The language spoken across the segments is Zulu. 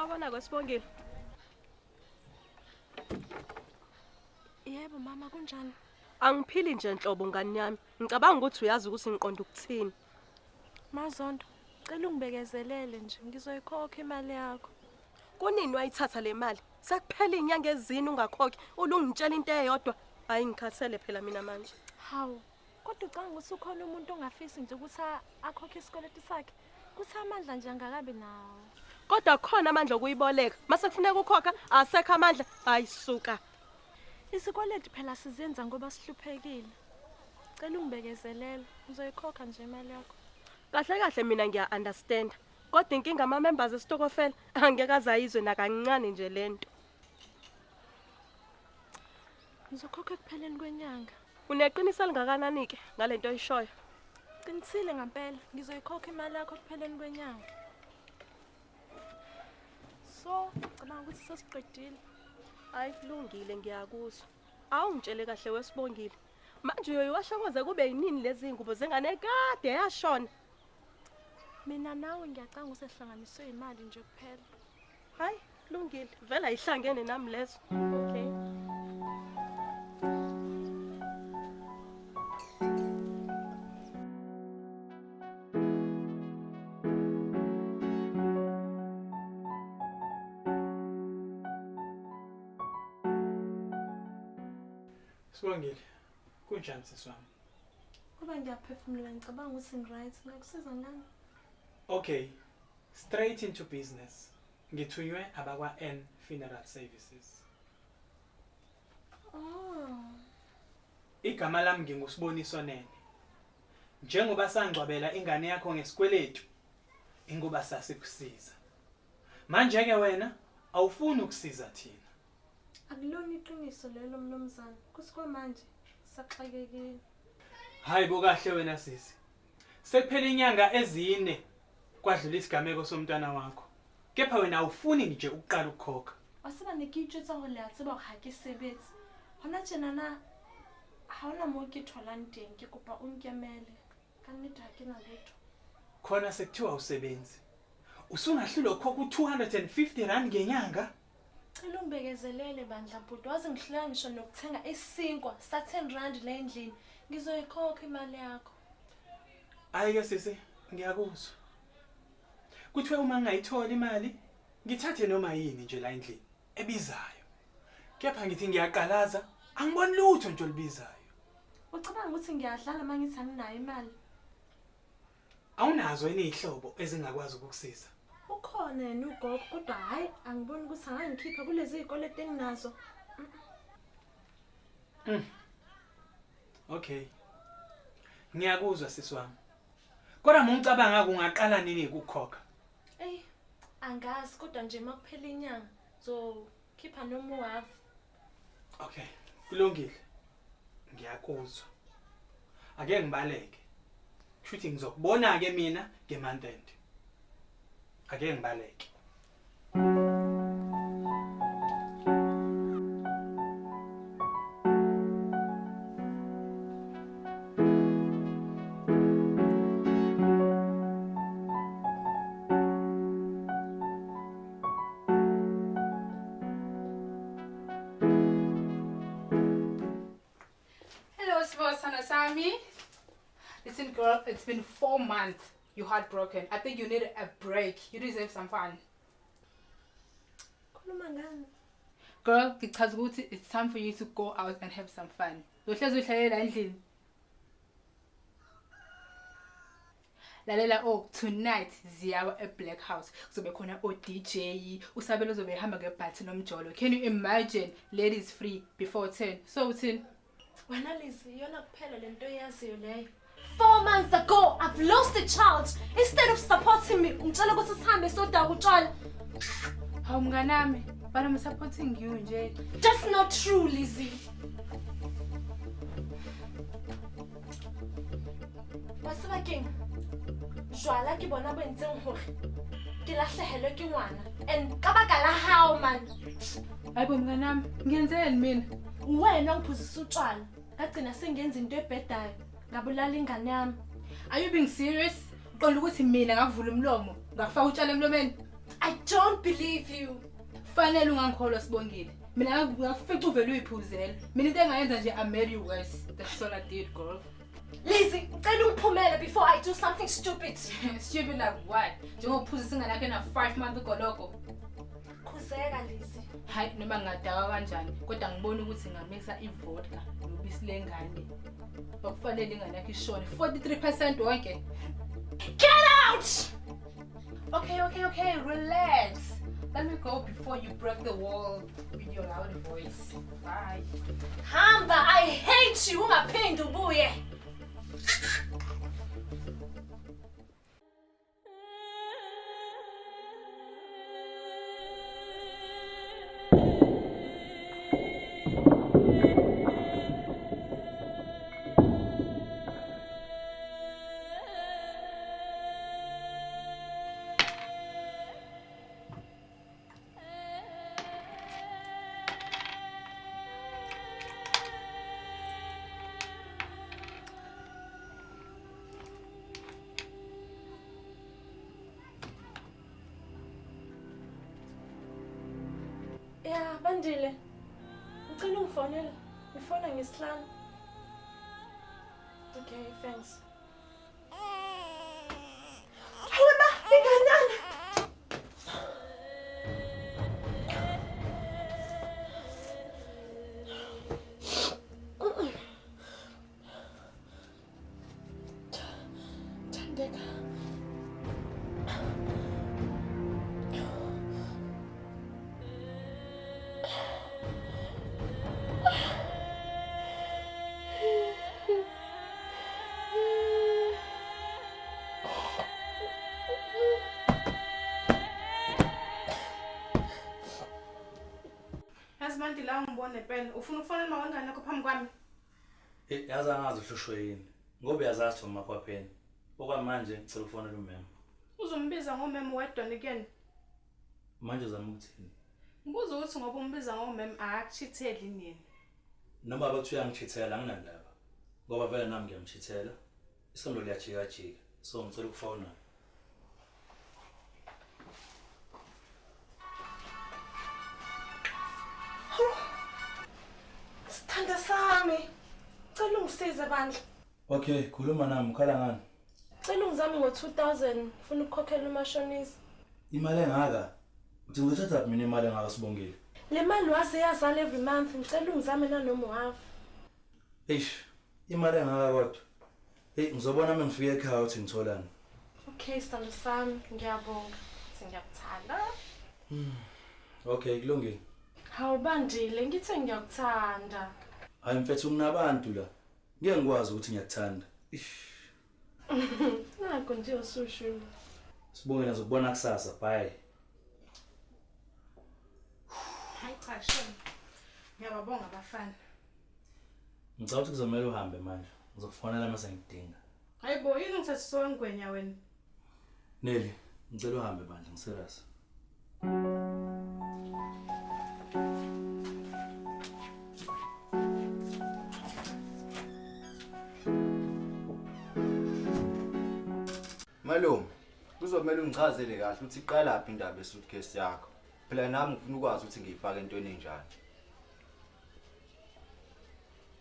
Sawubona kwesibongile. Yebo mama, kunjani? Angiphili nje nhlobo ngani yami. Ngicabanga ukuthi uyazi ukuthi ngiqonda ukuthini. Mazondo, cela ungibekezelele nje, ngizoyikhokha imali yakho. Kunini wayithatha le mali? Sekuphela inyanga ezine ungakhokhi, ulungitshela into eyodwa. Hayi ngikhathele phela mina manje. Hawu, kodwa ucanga ukuthi ukhona umuntu ongafisi nje ukuthi akhokhe isikweletu sakhe? Kuthi amandla nje angakabi nawo. Kodwa khona amandla okuyiboleka. Mase kufuneka ukhokha, asekho amandla. Ayisuka. Isikweletu phela sizenza ngoba sihluphekile. Cela ungibekezelele, ngizoyikhokha nje imali yakho. Kahle kahle mina ngiya understand. Kodwa inkinga ama members esitokofela angeke azayizwe nakancane nje lento. Ngizokhokha ekupheleni kwenyanga. Uneqiniso elingakanani ke ngalento oyishoyo? Qinisile ngempela, ngizoyikhokha imali yakho ekupheleni kwenyanga. So, cabanga ukuthi sesiqedile. Hayi kulungile ngiyakuzwa. Awungitshele kahle wesibongile. Manje uyoyiwasha koze kube yinini lezi ngubo zengane kade yashona? Mina nawe ngiyacanga usehlanganiswe imali nje kuphela. Hayi kulungile, vele ayihlangene nami lezo. Okay. Sibongile, kunjani sisi wami? Kuba ngiyaphefumula ngicabanga ukuthi ngi-right, ngakusiza ngani? Okay, straight into business. Ngithunywe abakwa N Funeral Services. Oh. Igama lami nginguSiboniso Nene. Njengoba sangcwabela ingane yakho ngesikweletu, ingoba sasikusiza. Manje ke wena awufuni ukusiza thina. Akulona iqiniso lelo mnumzane. Kuthi kwamanje saxakekile. Hayi bo kahle wena sisi. Sekuphela inyanga ezine kwadlula isigameko somntwana wakho. Kepha wena awufuni nje ukuqala ukukhokha. Wasiba nekitshwetsa hore le a tseba hore ha ke sebetse. Hona tjenana ha hona moo ke tholang teng, ke kopa o nkemele. Ka nnete ha ke na letho. Khona sekuthiwa usebenzi. Usungahlulwa ukukhokha u250 rand ngenyanga? Cela ungibekezelele bandla bhuti, waze ngihluleka ngisho nokuthenga isinkwa sa 10 rand la endlini. Ngizoyikhokha imali yakho. Hayi ke sisi, ngiyakuzwa. Kuthiwe uma ngingayithola imali, ngithathe noma yini nje la endlini ebizayo. Kepha ngithi ngiyaqalaza, angiboni lutho nje olubizayo. Ucabanga ukuthi ngiyadlala uma ngithi anginayo imali? Awunazo yini izihlobo ezingakwazi ukukusiza? Ukhona yena ugogo, kodwa hhayi angiboni ukuthi angangikhipha kulezi zikweletu enginazo. Okay. Ngiyakuzwa sisi wami. Kodwa mungicabanga kungaqala nini ukukhokha? Ey, angazi kodwa nje makuphela inyanga zokhipha noma uhafu. Okay, kulungile. Ngiyakuzwa. Ake ngibaleke. Kushuthi ngizokubona ke mina ngemonth end. Ake ngibaleke. Hello, Sibosana Sami. Listen, girl, it's been 4 months. You're heartbroken. I think you need a break. You deserve some fun. Khuluma ngani? Girl, ngichaza ukuthi it's time for you to go out and have some fun. Uzohlezi uhlalela endlini. Lalela, oh, tonight ziyawa e Black House. Kuzobe khona o DJ, usabelo uzobe ehamba ngebhathi nomjolo. Can you imagine? Ladies free before 10. So uthini? Wena Lizzy, iyona kuphela lento oyaziyo leyo. 4 months ago, I've lost a child. Instead of supporting me, ungitshela ukuthi sihambe sodaka utshwala. Hawu mnganami, but I'm supporting you nje. That's not true, Lizzy. Wa tseba keng? Jwala ke bona bo entseng hore ke lahlehelwe ke ngwana. And ka baka la hao man. Hayibo mnganami, ngiyenzeni mina? Wena ungiphuzisa utshwala. Ngagcina sengenza into ebhedayo. Ngabulala ingane yami. Are you being serious? Uqonda ukuthi mina ngakuvula umlomo, ngakufaka utshwala emlomeni? I I don't believe you. Fanele ungangikholwa Sibongile. Mina ngakufica uvele uyiphuzela. Mina into engayenza nje I made you worse. That's all I did, girl. Lizzy, ngicela ungiphumele before I do something stupid. Stupid like what? Njengokuphuzisa ingane yakhe na 5 months ugoloko. Khuzeka Lizzy. Hayi noma ngingadakwa kanjani kodwa ngibona ukuthi ngamisa ivodka nobisi lengane. Bakufanele ingane yakhe ishone 43% wonke. Get out! Okay, relax. Let me go before you break the wall with your loud voice. Bye. Hamba, I hate you. Ungaphindi ubuye. Yeah, Bandile. Ngicela ungifonele. Ngifona ngesihlanu. Okay, thanks. Hawe ma, inganana. Thandeka. Yazi ngibone phela ufuna ukufonela mawengane yakho phambi kwami. Yazi angazi uhlushwe yini ngoba uyazazi uma kwaphela. Okwamanje ngicela ukufonela umema. Uzombiza ngomema wedwa nikuyena. Manje uzama ukuthini? Ngibuza ukuthi ngoba umbiza ngomema akakuchitheli nini? Noma bathi uyangichithela anginandaba. Ngoba vele nami ngiyamchithela. Isondo liyajika jika. So ngicela ukufona. Sithanda sami. Cela ungisize bandla. Okay, khuluma nami ukhala ngani? Cela ungizame ngo2000 ngifuna ukukhokhela umashonisa. Imali engaka? Uthi ngizothatha mina imali engaka Sibongile? Le mali waze yazala every month, ngicela ungizame nanoma uhalf. Eish, imali engaka kodwa. Hey, ngizobona uma ngifika ekhaya uthi ngitholani. Okay, sithanda sami, ngiyabonga. Ngiyakuthanda. Okay, kulungile. Hawu Bandile, ngithe ngiyakuthanda. Hayi mfethu kunabantu la. Ngeke ngikwazi ukuthi ngiyakuthanda. Ish. Nakho nje usushu. Sibongile ngizokubona kusasa. Bye. Hayi cha shem. Ngiyababonga abafana. Ngicabanga ukuthi kuzomela uhambe manje. Ngizokufonela mase ngidinga. Hayi bo, yini ngithathiswa ngwenya wena? Nelly, ngicela uhambe bandla, ngiserious. Malume, kuzomela ungichazele kahle ukuthi iqalaphi indaba yesuitcase yakho. Phela nami ngifuna ukwazi ukuthi ngiyifake entweni enjani.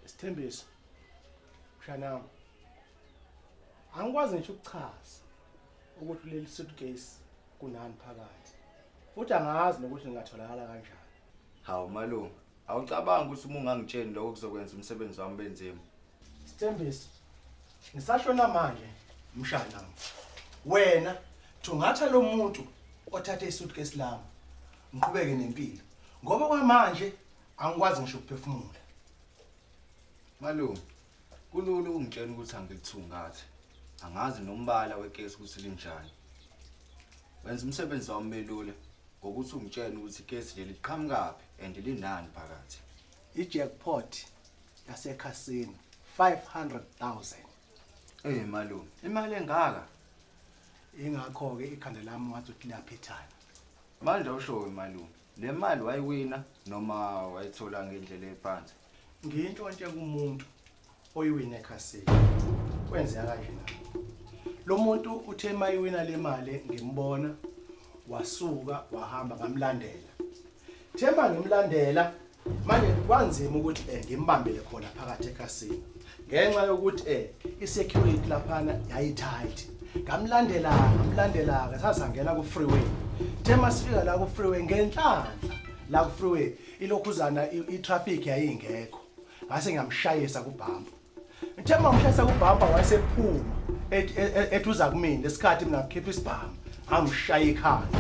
Sithembiso. Mshanami. Angikwazi ngisho ukuchaza ukuthi leli suitcase kunani phakathi. Futhi angazi nokuthi ngingatholakala kanjani. Hawu malume, awucabangi ukuthi uma ungangitsheli lokho kuzokwenza umsebenzi wami benzima. Sithembiso. Ngisashona manje mshanami. Wena thungatha lo muntu othathe isuitcase lami ngiqhubeke nempilo ngoba kwamanje angikwazi ngisho ukuphefumula. Malume, kulula ukungitshela ukuthi angikuthungathe. Angazi nombala wekesi ukuthi linjani. Wenza umsebenzi wami belula ngokuthi ungitshele ukuthi ikesi leli liqhamukaphi and linani phakathi. I-jackpot yasekhasini 500,000. Eh malume, imali engaka? Ingakho ke ikhanda lami ngathi uthi liyaphithana. Manje awusho malume, le mali wayiwina noma wayithola ngendlela ephansi? Ngiyintshontshe kumuntu oyiwina ekhasini. Kwenzeka kanje na. Lo muntu uthe mayiwina le mali ngimbona Wasuka wahamba ngamlandela. Themba ngimlandela manje kwanzima ukuthi ngimbambele khona phakathi ekhasini. Ngenxa yokuthi i-security laphana yayi-tight. Ngamlandela sasangena ku freeway. Themba sifika la ku freeway ngenhlanhla la ku freeway ilokhuzana i-traffic yayingekho. Ngase ngiyamshayisa kubhampa. Themba ngimshayisa kubhampa wasephuma ethi uza kumina lesikhathi mina ngikhipha isibhamu. Angishaya ikhanda.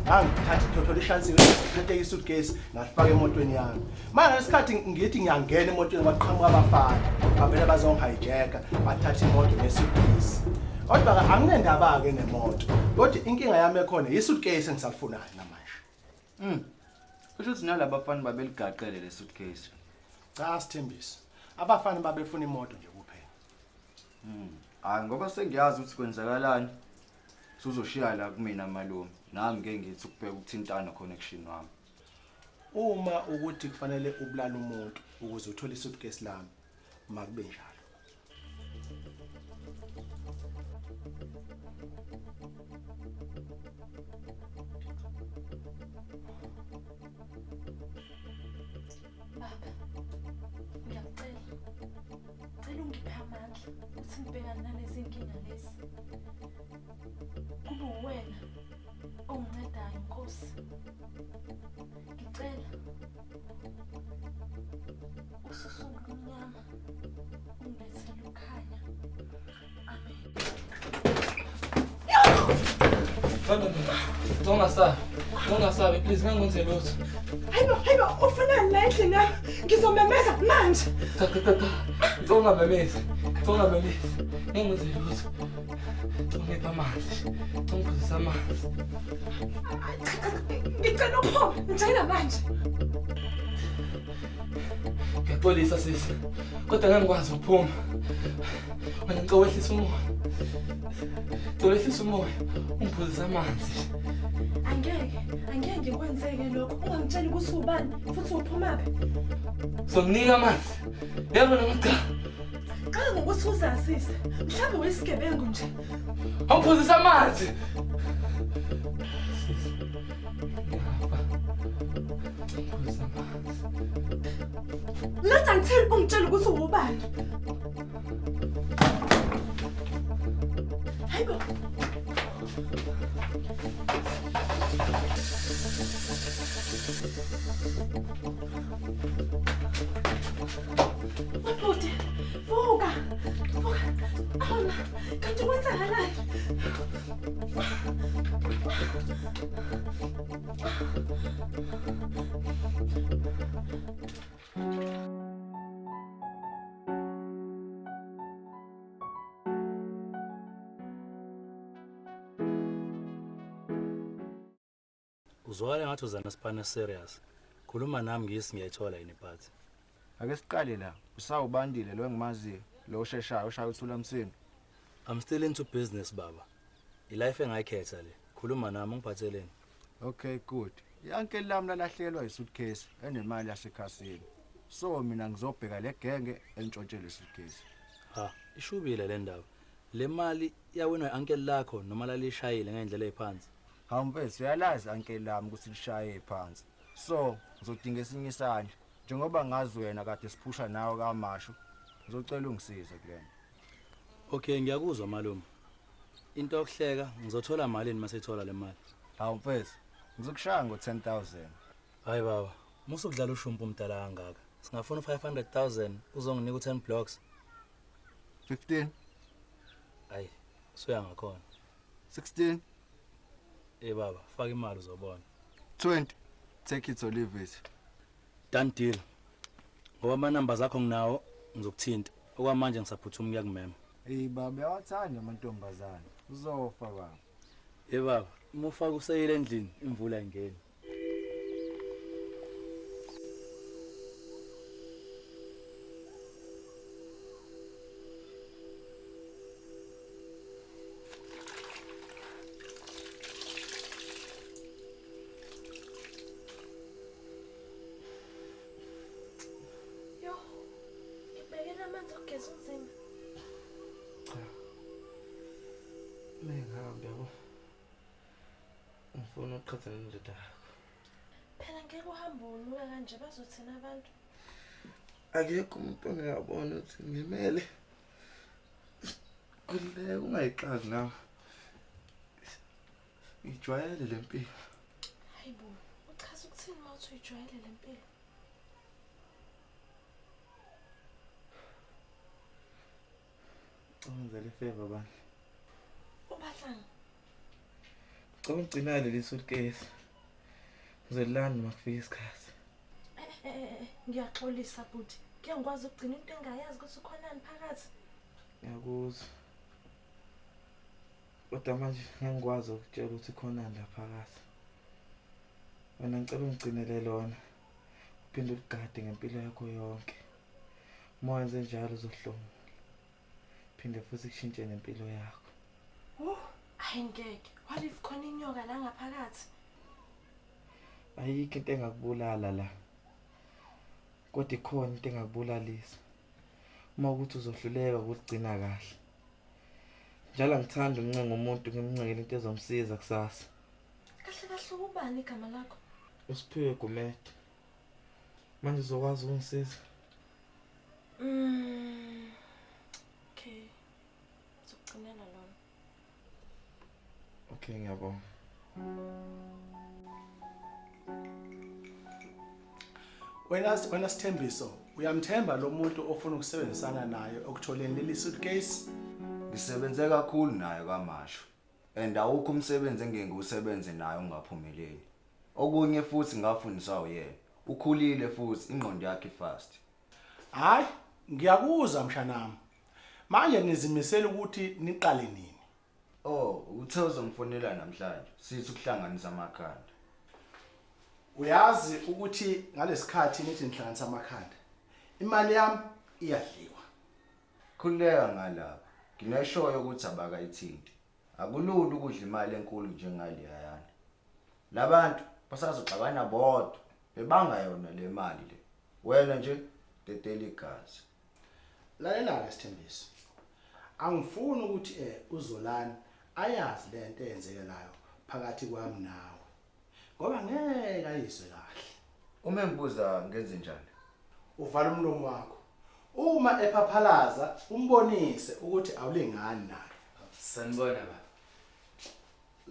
Angithatha ithotho ishansi ngithathe i-suitcase ngalifaka emotweni yami. Manje ngesikhathi ngithi ngiyangena emotweni kwaqhamuka abafana bavele bazongihijacka bathatha imoto ne-suitcase. Kodwa anginendaba ke nemoto. Kodwa inkinga yami ekhona i-suitcase engisalifunayo namanje. Kusho ukuthi nalabafana babeligaqele le suitcase. Cha Sithembiso. Abafana babefuna imoto nje kuphela. Hayi ngoba sengiyazi ukuthi kwenzakalani. Suzoshiya la kumina malume. Nami ngeke ngithi ukubheka ukuthintana connection wami. Uma ukuthi kufanele ubulale umuntu ukuze uthole i-suitcase lami, makube njalo. Baba, ngiyakucela. Cela ungiphe amandla ukuthi ngibhekane nalezi nkinga lezi. Kube wena ongincedayo Nkosi. Ngicela ususule umnyama ungilethele ukukhanya. Amen. Don't please ngangenze lutho. Hayibo, ufunani la endlini yami? Ngizomemeza manje. Cha. Ungamemezi. Ngangenze lutho. Ungipha amanzi. Ungiphuzisa amanzi. Ngicela uphume njengamanje. Ngiyaxolisa sisi. Kodwa ngeke ngikwazi ukuphuma. Wena ngicela wehlisa umoya. Ngicela wehlisa umoya. Ungiphuzisa amanzi. Angeke kwenzeke lokho. Ungangitsheli ukuthi ubani futhi uphumaphi. Songinika amanzi. Yebo noma cha. Qala ngokuthi uzazise. Mhlawumbe uyisigebengu nje. Awuphuzisa amanzi. Sisi. Ngiyapha. Ungiphuzisa amanzi. Not until ungitshela ukuthi ubani. Hayibo. Bhuti, vuka. Awuna, kanti kwenzakalani? Uzwakala ngathi uzana sipana serious. Khuluma nami ngisi ngiyayithola yini iphathi. Ake siqale la. Usawubandile lo engimaziyo, lo osheshayo oshaya uthula msindo. I'm still into business baba. I-life engayikhetha le. Khuluma nami ungiphatheleni. Okay good. I-uncle lami lalahlekelwa i-suitcase enemali yasekhasini. So mina ngizobheka le genge entshontshele i-suitcase. Ha, ishubile le ndaba. Le mali yawinwa i-uncle lakho noma lalishayile ngendlela eziphansi. Hawu mfethu uyalazi uncle lami ukuthi lishaye phansi. So ngizodinga esinye isandla. Njengoba ngazi wena kade siphusha nawe kaMashu, ngizocela ungisize kulena. Okay, ngiyakuzwa malume. Into yokuhleka ngizothola malini mase ithola le mali? Hawu mfethu, ngizokushaya ngo-10,000. Hayi baba, musu kudlala ushumpu umdala kangaka. Singafuna 500,000 uzonginika u10 blocks. 15. Hayi, suya ngakhona. 16. Eh baba, faka imali uzobona. 20. Take it or leave it. Done deal. Ngoba ama numbers akho nginawo ngizokuthinta. Okwamanje ngisaphuthuma ukuya kumema. Hey baba, uyawathanda amantombazane. Uzofa baba. Eh baba, uma ufaka useyile endlini imvula ingeni. Ngifuna ukuqhatha nendoda yakho. Phela ngeke uhambe unuka kanje bazothina abantu. Akekho umuntu ongabona ukuthi ngimele. Khululeka ungayixaki nawe. Ngijwayele le mpilo. Hayibo, uchaza ukuthini uma uthi uyijwayele le mpilo? Ungenzele favor bani? Ubahlanga. Ngicela ungigcinele leli suitcase. Ngizolilanda uma kufika isikhathi. Ngiyaxolisa bhuti. Ngeke ngikwazi ukugcina into engayazi ukuthi ukhonani phakathi. Ngiyakuzwa. Kodwa manje ngeke ngikwazi ukutshela ukuthi khonani la phakathi. Wena ngicela ungigcinele lona. Uphinde uligade ngempilo yakho yonke. Uma wenze njalo uzohlomula. Phinde futhi kushintshe nempilo yakho. Hayi ngeke. What if khona inyoka la ngaphakathi? Ayikho into engakubulala la. Kodwa ikhona into engakubulalisa. Uma ukuthi uzohluleka ukuligcina kahle. Njalo ngithanda uncenga umuntu ngimncengele into ezomsiza kusasa. Kahle kahle ubani igama lakho? Usiphiwe Gumede. Manje uzokwazi ukungisiza? Okay. Ngizokugcinela lona. Okay, ngiyabonga. Wena Sithembiso, uyamthemba lo muntu ofuna ukusebenzisana naye okutholeni leli suitcase? Ngisebenze kakhulu naye kwaMashu. And awukho umsebenzi engeke ngiwusebenze naye ungaphumeleli. Okunye futhi ngafundiswa uyena. Ukhulile futhi ingqondo yakhe fast. Hayi, ngiyakuzwa mshanami. Manje nizimisela ukuthi niqale nini? Oh, uthe uzongifonela namhlanje. Sithi ukuhlanganisa amakhanda. Uyazi ukuthi ngalesikhathi nithi nihlanganisa amakhanda, imali yami iyadliwa. Khululeka ngalapha. Ngineshoyo ukuthi abakayithinti. Akulula ukudla imali enkulu njengaleyana. Labantu basazoxabana bodwa bebanga yona le mali le. Wena nje dedela igazi. Lalela-ke Sithembiso. Angifuni ukuthi uZolani ayazi lento eyenzekelayo phakathi kwami nawe. Ngoba ngeke ayizwe kahle. Uma engibuza ngenze njani? Uvala umlomo wakho. Uma ephaphalaza umbonise ukuthi awulingani naye. Sanibona baba.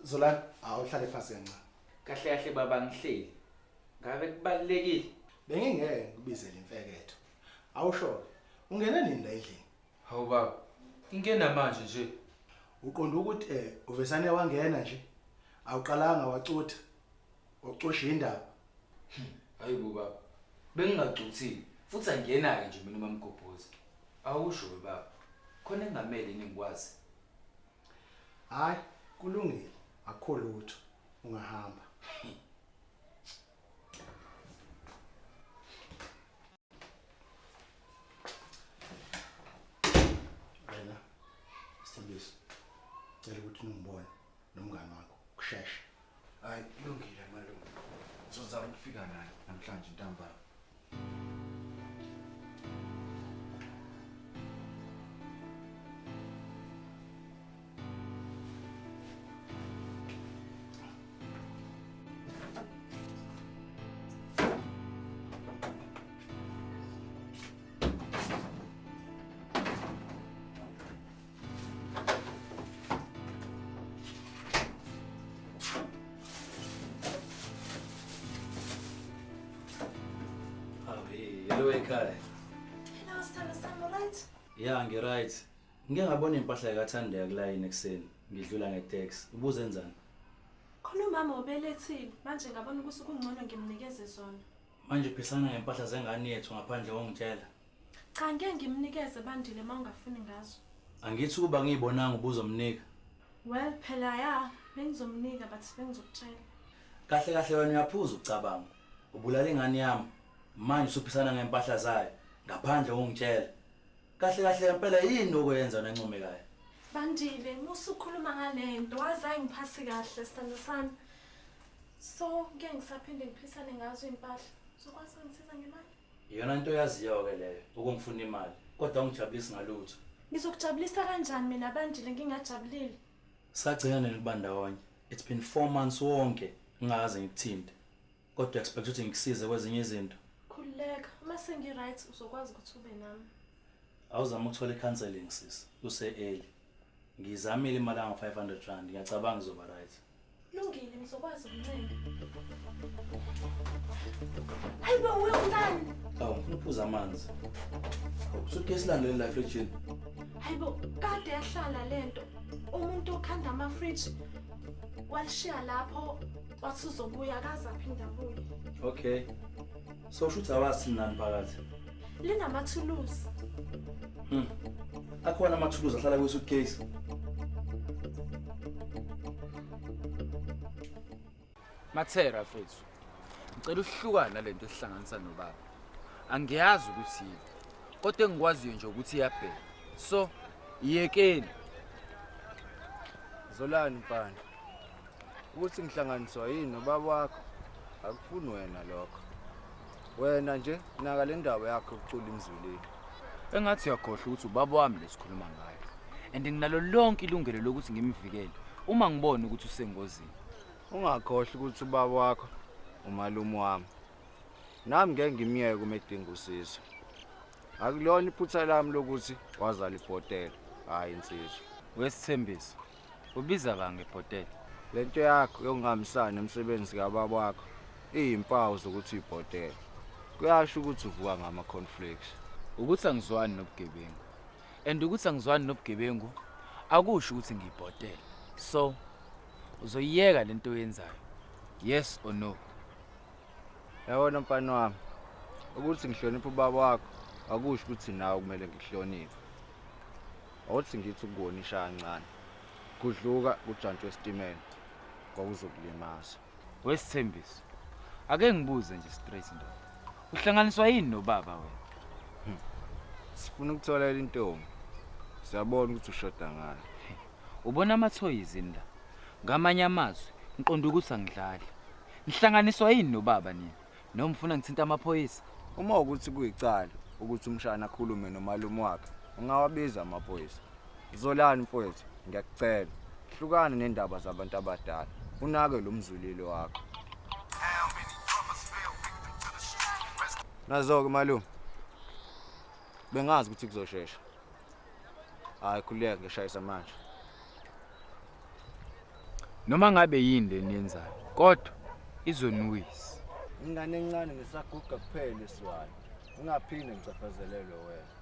Zolani, awuhlale phansi kancane. Kahle kahle baba ngihleli. Ngabe kubalekile? Bengingeke ngikubizele imfeketho. Awusho, ungena nini la endlini? Hawu baba, ingena manje nje. Uqonda ukuthi uvesane wangena nje. Awuqalanga wacutha. Ucosha indaba. Hayibo baba. Bengingacuthile futhi angiyena ke nje mina uMamgobhozi. Awusho baba. Khona engamele ningikwazi. Hayi, kulungile. Akukho lutho. Ungahamba. Wena Sithembiso, cela ukuthi ningibone nomngane wakho kusheshe. Hayi, kulungile malume. Ngizozama ukufika naye namhlanje ntambama. Hello ekhaya. Hello sithando sami, right? Yeah, ngi-right. Ngike ngabona impahla kaThandeka kulayini ekuseni. Ngidlula ngeteksi. Ubuzenzani? Khona umama obelethile. Manje ngabona ukuthi kungcono ngimnikeze zona. Manje uphisana ngempahla zengane yethu ngaphandle kokungitshela. Cha, ngeke ngimnikeze Bandile uma ungafuni ngazo. Angithi kuba ngiyibonanga ubuzomnika. Well, phela ya, bengizomnika but bengizokutshela. Kahle kahle wena uyaphuza ukucabanga. Ubulala ingane yami. Manje usuphisana ngempahla zayo ngaphandle kokungitshela. Kahle kahle ngempela yini okwenza nancomekayo? Bandile, musukhuluma ngalento, wazi ayingiphasi kahle sithando sami. So, ngeke ngisaphinde ngiphisane ngazo impahla. Uzokwazi ungisiza ngemali? Iyona into oyaziyo ke leyo, ukungifuna imali. Kodwa ungijabulisi ngalutho. Ngizokujabulisa kanjani mina Bandile ngingajabulile? Sagcina nini kuba ndawonye? It's been 4 months wonke ngingakaze ngikuthinte. Kodwa expect ukuthi ngikusize kwezinye izinto. Khululeka, uma sengi-right uzokwazi ukuthi ube nami. Awuzama ukuthola i-counseling sis, use early. Ngizamile imali yangu 500 rand, ngiyacabanga izoba right. Lungile, ngizokwazi ukuncenga. Hayi bo, uyenzani? Awu, ngifuna uphuza amanzi. Awu, suitcase landele la efrijini. Hayi bo, kade yahlala lento. Umuntu okhanda ama-fridge walishiya lapho wathi uzobuya akaze aphinde abuye. Okay. So usho ukuthi awazi nani phakathi? Linamathuluzi. Akhona amathuluzi ahlala kwi-suitcase. Mathera mfethu. Ngicela uhlukane nalento esihlanganisa nobaba. Angiyazi ukuthi yini. Kodwa engikwaziyo nje ukuthi iyabheka. So, iyekeni. Zolani mfana. Ukuthi ngihlanganiswa yini nobaba wakho akufuni wena lokho. Wena nje naka le ndaba yakho yokucula imzwilili. Engathi uyakhohlwa ukuthi ubaba wami lesikhuluma ngayo. And nginalo lonke ilungelo lokuthi ngimvikele uma ngibona ukuthi usengozini. Ungakhohlwa ukuthi ubaba wakho umalume wami. Nami ngeke ngimiyeke uma edinga usizo. Akulona iphutha lami lokuthi wazala ibhotela, hayi insizwa. Wesithembiso. Ubiza bani ngebhotela? Lento yakho yokungahambisani nomsebenzi kababa wakho iyimpawu zokuthi uyibhotela. Kuyasho ukuthi uvuka ngama conflicts. Ukuthi angizwani nobugebengu. And ukuthi angizwani nobugebengu akusho ukuthi ngiyibhotela. So uzoyiyeka lento oyenzayo. Yes or no? Yabona mfana wami, ukuthi ngihloniphe ubaba wakho akusho ukuthi nawe kumele ngikuhloniphe. Awuthi ngithi ukubonisha kancane. Kudluka kujantshwe esitimela kwakuzokulimaza. Wesithembiso. Ake ngibuze nje straight ndoda. Uhlanganiswa yini nobaba wena? Sifuna ukuthola intombi. Siyabona ukuthi ushoda ngayo. Ubona amathoyizi la. Ngamanye amazwi ngiqonda ukuthi angidlali. Nihlanganiswa yini nobaba nina? Noma ufuna ngithinta amaphoyisa? Uma ukuthi kuyicala ukuthi umshana akhulume nomalume wakhe, ungawabiza amaphoyisa. Zolani mfowethu, ngiyakucela. Hlukana nendaba zabantu abadala. Unake lo mzulilo wakho. Nazo-ke malume. Bengazi ukuthi kuzoshesha. Hayi khululeka ngishayisa manje. Noma ngabe yini le niyenzayo, kodwa izonuwisa. Ingane encane ngisaguga kuphela isiwani. Ungaphinde ngicafazelelwe wena.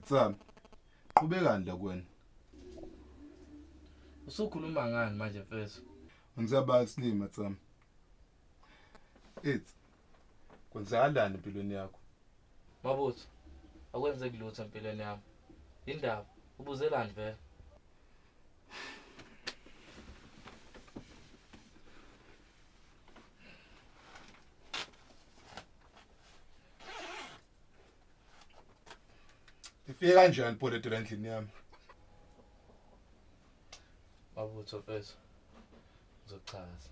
Tsami, qhubekani la kuwena? Usukhuluma ngani manje mfethu? Ngizabazi silima Tsami. Ethi kwenzakalani empilweni yakho? Mabutho, akwenzeki lutho empilweni yami. Indaba ubuzelani vele? Ifike kanjani ibholedo la endlini yami? Mabutho mfethu, ngizochaza.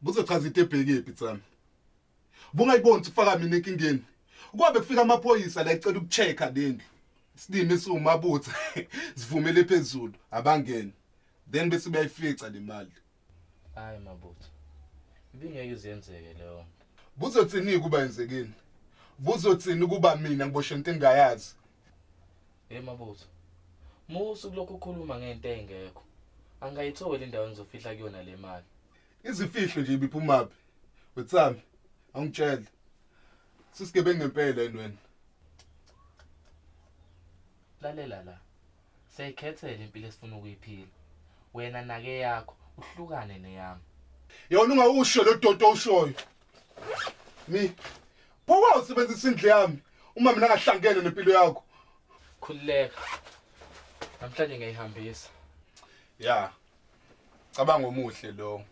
Buzochaza into ebhekephi Tsami? Bungayiboni ukuthi ufaka mina enkingeni. Kwabe kufika amaphoyisa la ecela ukuchecka lendlu. Isilimi esiwumabutho sivumele phezulu abangeni. Then bese bayifica le mali. Hayi Mabutho. Ibingeke izenzeke leyo nto. Buzothini kuba yenzekeni? Buzothini kuba mina ngiboshe into engayazi? Hey Mabutho. Musu kulokhu ukhuluma ngento engekho. Angayitholi indawo engizofihla kuyona le mali. Izifihlo nje ibiphumaphi? Wetsami, angitshele. Sisigebengu ngempela yini wena? Lalela la. Siyayikhethela impilo esifuna ukuyiphila. Wena nake yakho uhlukane neyami. Yona ungawusho lo dodo oshoyo. Mi. Pho wawusebenzisa indlu yami uma mina ngahlangene nempilo yakho. Khululeka. Namhlanje ngiyayihambisa. Ya. Cabanga omuhle lo.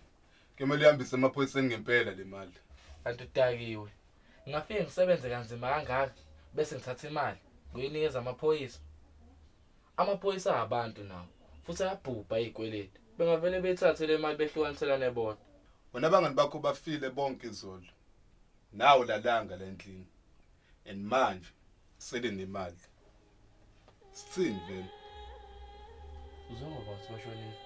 Kumele uhambise emaphoyiseni ngempela le mali. Kanti udakiwe. Ngingafike ngisebenze kanzima kangaka bese ngithatha imali ngiyinikeza amaphoyisa. Amaphoyisa abantu nawo futhi ayabhubha izikweletu. Bengavele bethathe le mali behlukaniselane bodwa. Wena abangani bakho bafile bonke izolo. Nawe lalanga la endlini. And manje sele nemali. Sithini vele? Uzongoba uthi bashonile.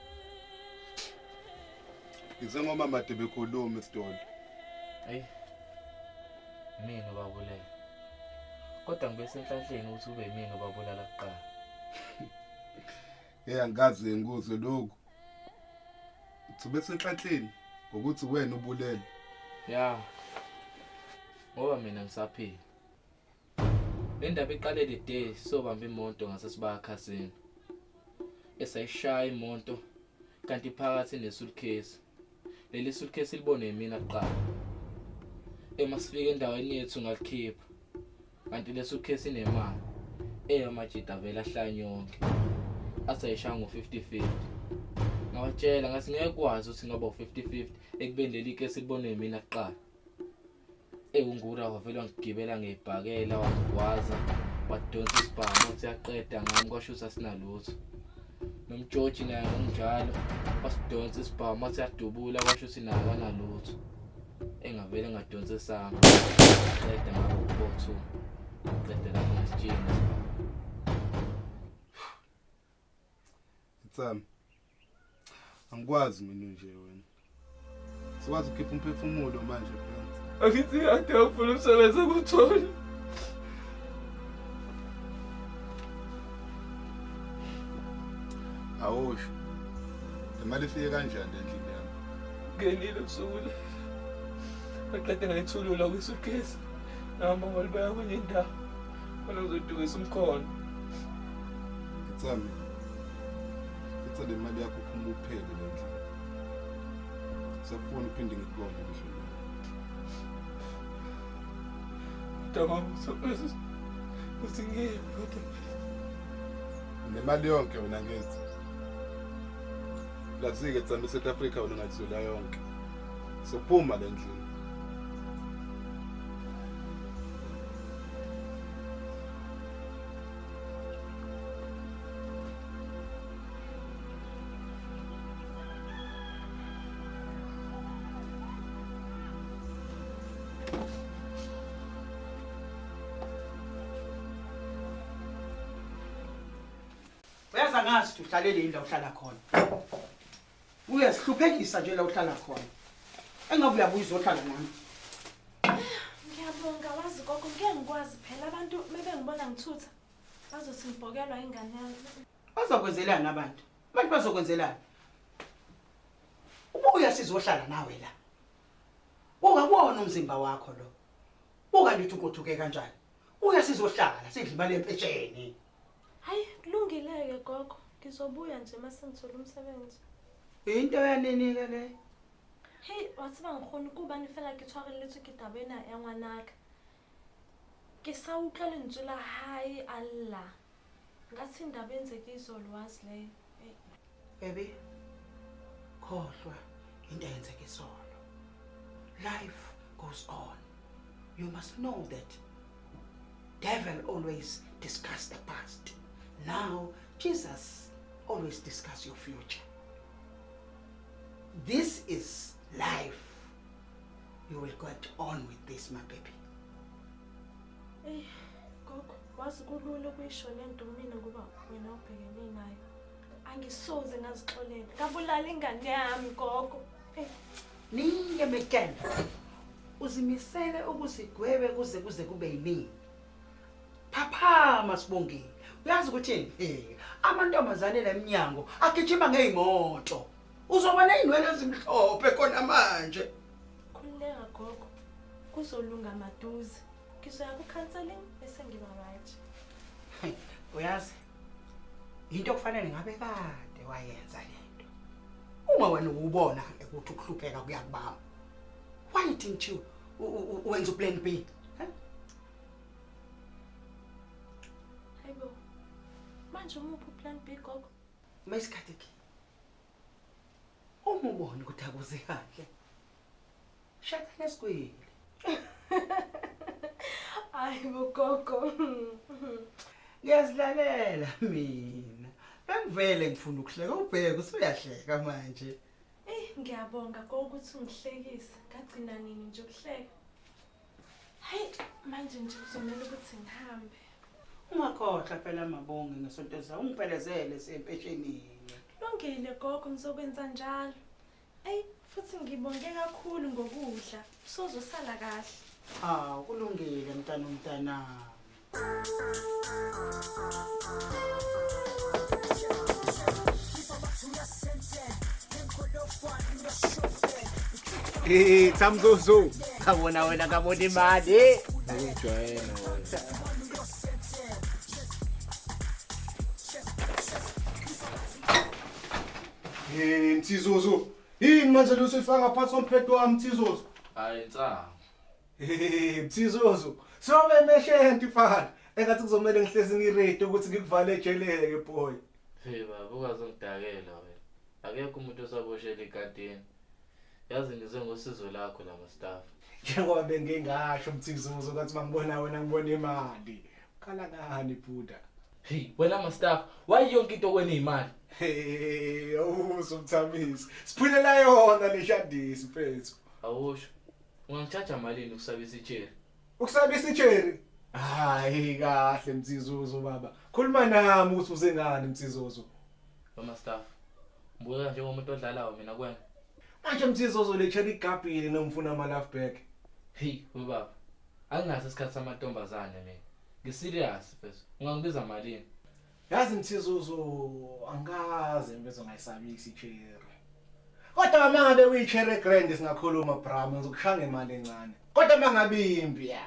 Ngize ngoma made bekhuluma esitolo. Hey. Mina obabulele. Kodwa ngibe senhlanhleni ukuthi ube yimina obabulala kuqala. Hey angazi ngikuzwe lokhu. Uthi ube senhlanhleni ngokuthi wena ubulele. Ya. Ngoba mina ngisaphila. Le ndaba iqale le day sobamba imoto ngasesibakhasini. Esayishaya imoto kanti phakathi nesuitcase. Leli suitcase libone mina kuqala. Emasifika endaweni yethu ngalikhipha. Kanti le suitcase inemali. Eyamajita vele ahlanye yonke. Asayishaya ngo 50-50. Ngawatshela ngathi ngeke kwazi ukuthi ngaba u50-50 ekubeni leli case libone mina kuqala. Ewungura wavela wangigibela ngebhakela wangigwaza wadonsa isibhamu uthi yaqeda ngami kwasho ukuthi asinalutho. Nomjoji naye ngokunjalo wasidonsa isibhamu wathi yadubula kwasho ukuthi naye akanalutho. Engavele ngadonsa esami qeda ngabo 4-2 qeda lapho ngasijinga isibhamu. Tsami. Angikwazi mina nje wena. Sikwazi ukukhipha umphefumulo manje phela. Angithi kade ufuna umsebenzi ukutholi. Awusho. Le mali ifike kanjani endlini yami? Ngenile ubusuku le. Ngaqeda ngayithulula kwi-suitcase. Ngihamba ngalibeka kwenye indawo. Khona ngizodukisa umkhono. Tsami. Thatha le mali yakho uphuma uphele le ndlini. Safuna uphinde ngikubone ngisho. Nemali yonke wena ngithi. Lazike Tsami South Africa wena ungathola yonke. Sophuma le ndlini. Uyaza ngazi uhlalele yini la uhlala khona. Uyasihluphekisa nje la uhlala khona. Engabe uyabuya uzohlala nami. Ngiyabonga wazi gogo ngeke ngikwazi phela abantu mebengibona ngithutha bazothi ngibhokelwa ingane yami. Bazokwenzelani abantu? Abantu bazokwenzelani? Ubuya sizohlala nawe la. Ungabona umzimba wakho lo. Buka nje uthi kanjani. Uya sizohlala sidla imali empetsheni. Hayi kulungile-ke gogo ngizobuya nje mase ngithola umsebenzi. Into yanini ke le? Hey wa tseba nkgono ke hobane fela ke tshwarelletswe ke taba ena ya ngwanaka. Ke sa utlwa lentswe la hae a lla. Ngathi indaba enzeke izolo wazi leyo. Baby, khohlwa into eyenzeke izolo. Life goes on. You must know that devil always discuss the past. Now, Jesus always discuss your future. This is life. You will get on with this, my baby. Hey, gogo, wazi kulula ukuyisho lento mina ngoba wena ubhekene nayo. Angisoze ngazixolela. Ngabulala ingane yami, gogo. Hey. Niye mekene. Uzimisele ukusigwebe kuze kube yinini. Phaphama Sibongile. Uyazi ukuthi amantombazane leminyango agijima ngezimoto. Uzoba nezinwele ezimhlophe khona manje. Khululeka gogo. Kuzolunga maduze. Ngizoya ku counseling bese ngiba right. Uyazi into okufanele ngabe kade wayenza lento. Uma wena ubona ukuthi ukuhlupheka kuyakubamba. Why didn't you wenza plan B? Hayibo. Manje umuphi plan B gogo? Mayisikhathi ke. Uma ubona ukuthi akuze kahle. Shaka nesigwili. Hayibo gogo. Ngiyazilalela mina. Bengivele ngifuna ukuhleka ubheke usuyahleka manje. Ngiyabonga gogo ukuthi ungihlekise. Ngagcina nini nje ukuhleka. Hayi manje nje kuzomela ukuthi ngihambe. Ungakhohlwa phela Mabonge ngesonto zawo ungiphelezele sempeshenini. Lungile gogo ngizokwenza njalo. Ey futhi ngibonge kakhulu ngokudla. Sozosala kahle. Ah kulungile mntana umntana. Eh Thamzozo, awona wena kabona imali. Ngijwayele wena. Eh Mthizozo, yini manje lo usifaka ngaphansi komphetho wami Mthizozo? Hayi nsangu. Eh Mthizozo, sobe meshenti mfana. Engathi kuzomela ngihlezi ngiready ukuthi ngikuvale ejeleke boy. Hey baba, ungazongidakela wena. Akekho umuntu osaboshela ikatini. Yazi ngize ngosizo lakho la Mustafa. Njengoba bengingasho Mthizozo ngathi mangibona wena ngibona imali. Khala ngani buda? Hey wena Mustafa, why yonke into wena imali? Hey, awuzo Mthamisi. Siphulela yona le shandisi mfethu. Awusho. Ungangicharge malini ukusabisa icherry? Ukusabisa icherry? Hayi kahle Mthizozo baba. Khuluma nami ukuthi uze ngani Mthizozo. Mustafa, ngibuka njengomuntu odlalayo mina kuwena. Manje Mthizozo le cherry igabhile nomfuna ama love back. Hey baba, anginaso isikhathi samantombazane mina. Ngiserious mfethu. Ungangibiza malini? Yazi Mthizozo angaze mfethu ngayisabisa icherry. Kodwa mangabe uyicherry grand singakhuluma bra, ngizokushaya ngemali encane. Kodwa mangabe imbi ya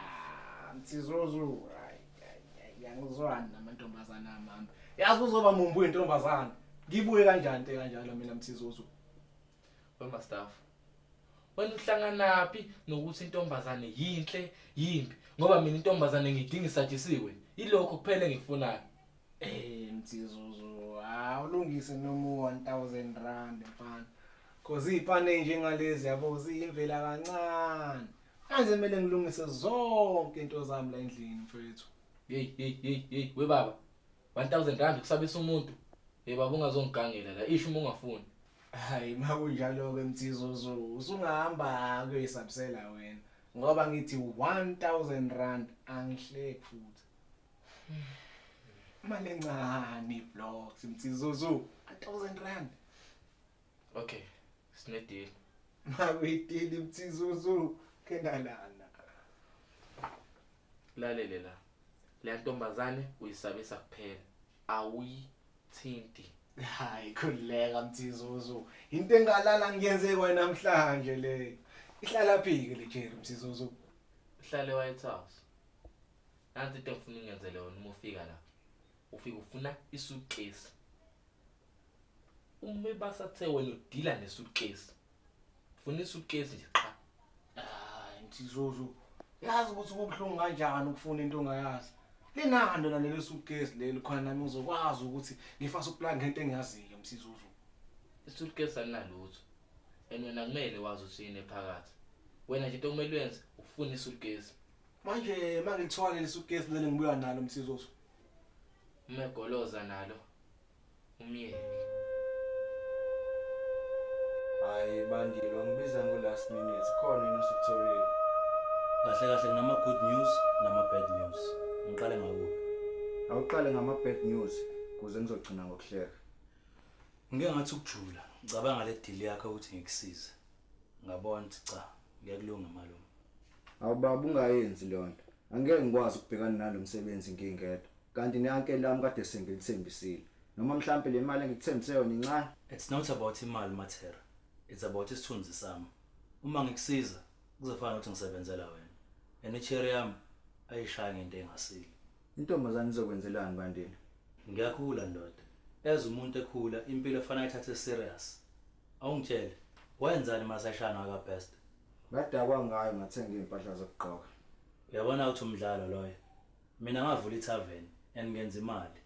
Mthizozo hayi angizwani namantombazana amami. Yazi uzoba mumbu intombazana. Ngibuye kanjani into kanjalo mina Mthizozo? Wena Mustafa, wena uhlanganaphi nokuthi intombazane yinhle yimbi? Ngoba mina intombazane ngidinga isatshisiwe. Ilokho kuphela engikufunayo. Eh Mthizozo, awulungise noma 1000 rand mfana. Cause izipane njengalezi yabo ziyimvela kancane. Manje kumele ngilungise zonke into zami la endlini mfethu. Hey hey hey hey we baba. 1000 rand kusabisa umuntu. Hey baba ungazongigangela la isho uma ungafuni. Hayi makunjalo ke Mthizozo, usungahamba kuyisabisela wena. Ngoba ngithi 1000 rand angihleki futhi. Imali encane blocks Mthizozo, 1000 rand. Okay, sine deal. Makuyidili Mthizozo, kenalana. Lalele la. Le ntombazane uyisabisa kuphela. Awuyithinti. Hayi khululeka Mthizozo. Into engalala ngiyenze kwa namhlanje le. Ihlala phi ke le cherry Mthizozo? Ihlale White House. Nanti into engifuna ungenzele yona uma ufika la. Ufika ufuna isuitcase. Uma basathe wena udila nesuitcase. Ufuna isuitcase nje qha. Hayi Mthizozo. Yazi ukuthi kubuhlungu kanjani ukufuna into ongayazi. Linando nalelo suitcase leli khona nami ngizokwazi ukuthi ngifase ukuplan ngento engiyaziyo Mthizozo. Isuitcase alinalutho. And wena kumele wazi ukuthi yini ephakathi. Wena nje into okumele uyenze ufuna isuitcase. Manje mangilithwala le suitcase leli ngibuya nalo Mthizozo. Umegoloza nalo. Umyeke. Hayi Bandile, ngibiza ngo last minute. Khona yini usukutholile? Kahle kahle kunama good news nama bad news. Ngiqale ngakuphi? Awuqale ngama bad news kuze ngizogcina ngokuhleka. Ngike ngathi ukujula. Ngicabanga le deal yakho ukuthi ngikusize. Ngabona ukuthi cha, ngeke kulunge malume. Awu baba ungayenzi lonto. Angeke ngikwazi ukubhekana nalomsebenzi ngingedwa. Kanti ne-uncle lami kade sengilithembisile. Noma mhlambe le mali engikuthembise yona incane. It's not about imali Mathera. It's about isithunzi sami. Uma ngikusiza kuzofana ukuthi ngisebenzela wena. And icherry yami ayishaya ngento engasile. Intombazane izokwenzelani Bandile? Ngiyakhula ndoda. As umuntu ekhula impilo efana ayithathe serious. Awungitshele, wenzani masashana ka best? Ngadakwa ngayo ngathenga impahla zokugqoka. Uyabona ukuthi umdlalo loyo. Mina ngavula itavern and ngenza imali.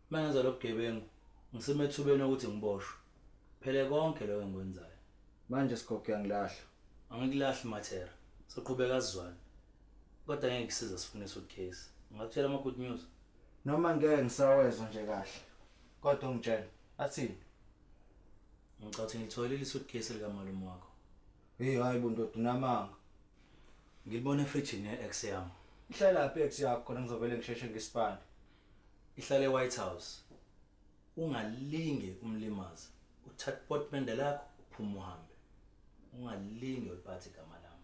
Mangenza lobugebengu ngisemethubeni ukuthi ngiboshwe. Phele konke lokho engikwenzayo. Manje sikhokhe uyangilahla. Angikulahli Mathera. Soqhubeka sizwane. Kodwa ngeke ngisize sifune suitcase. Ngakutshela ama good news. Noma ngeke ngisawezwa nje kahle. Kodwa ungitshela, athini? Ngicela ukuthi ngitholile isuitcase lika malume wakho. Hey hayi bo ndoda unamanga. Ngilibona efrijini ye-ex yami. Ihlala lapha ex yakho khona ngizovele ngisheshe ngisipane. Ihlale eWhite House. Ungalinge umlimaze. Uthatha portmanteau lakho uphume uhambe. Ungalinge uliphathe igama lami.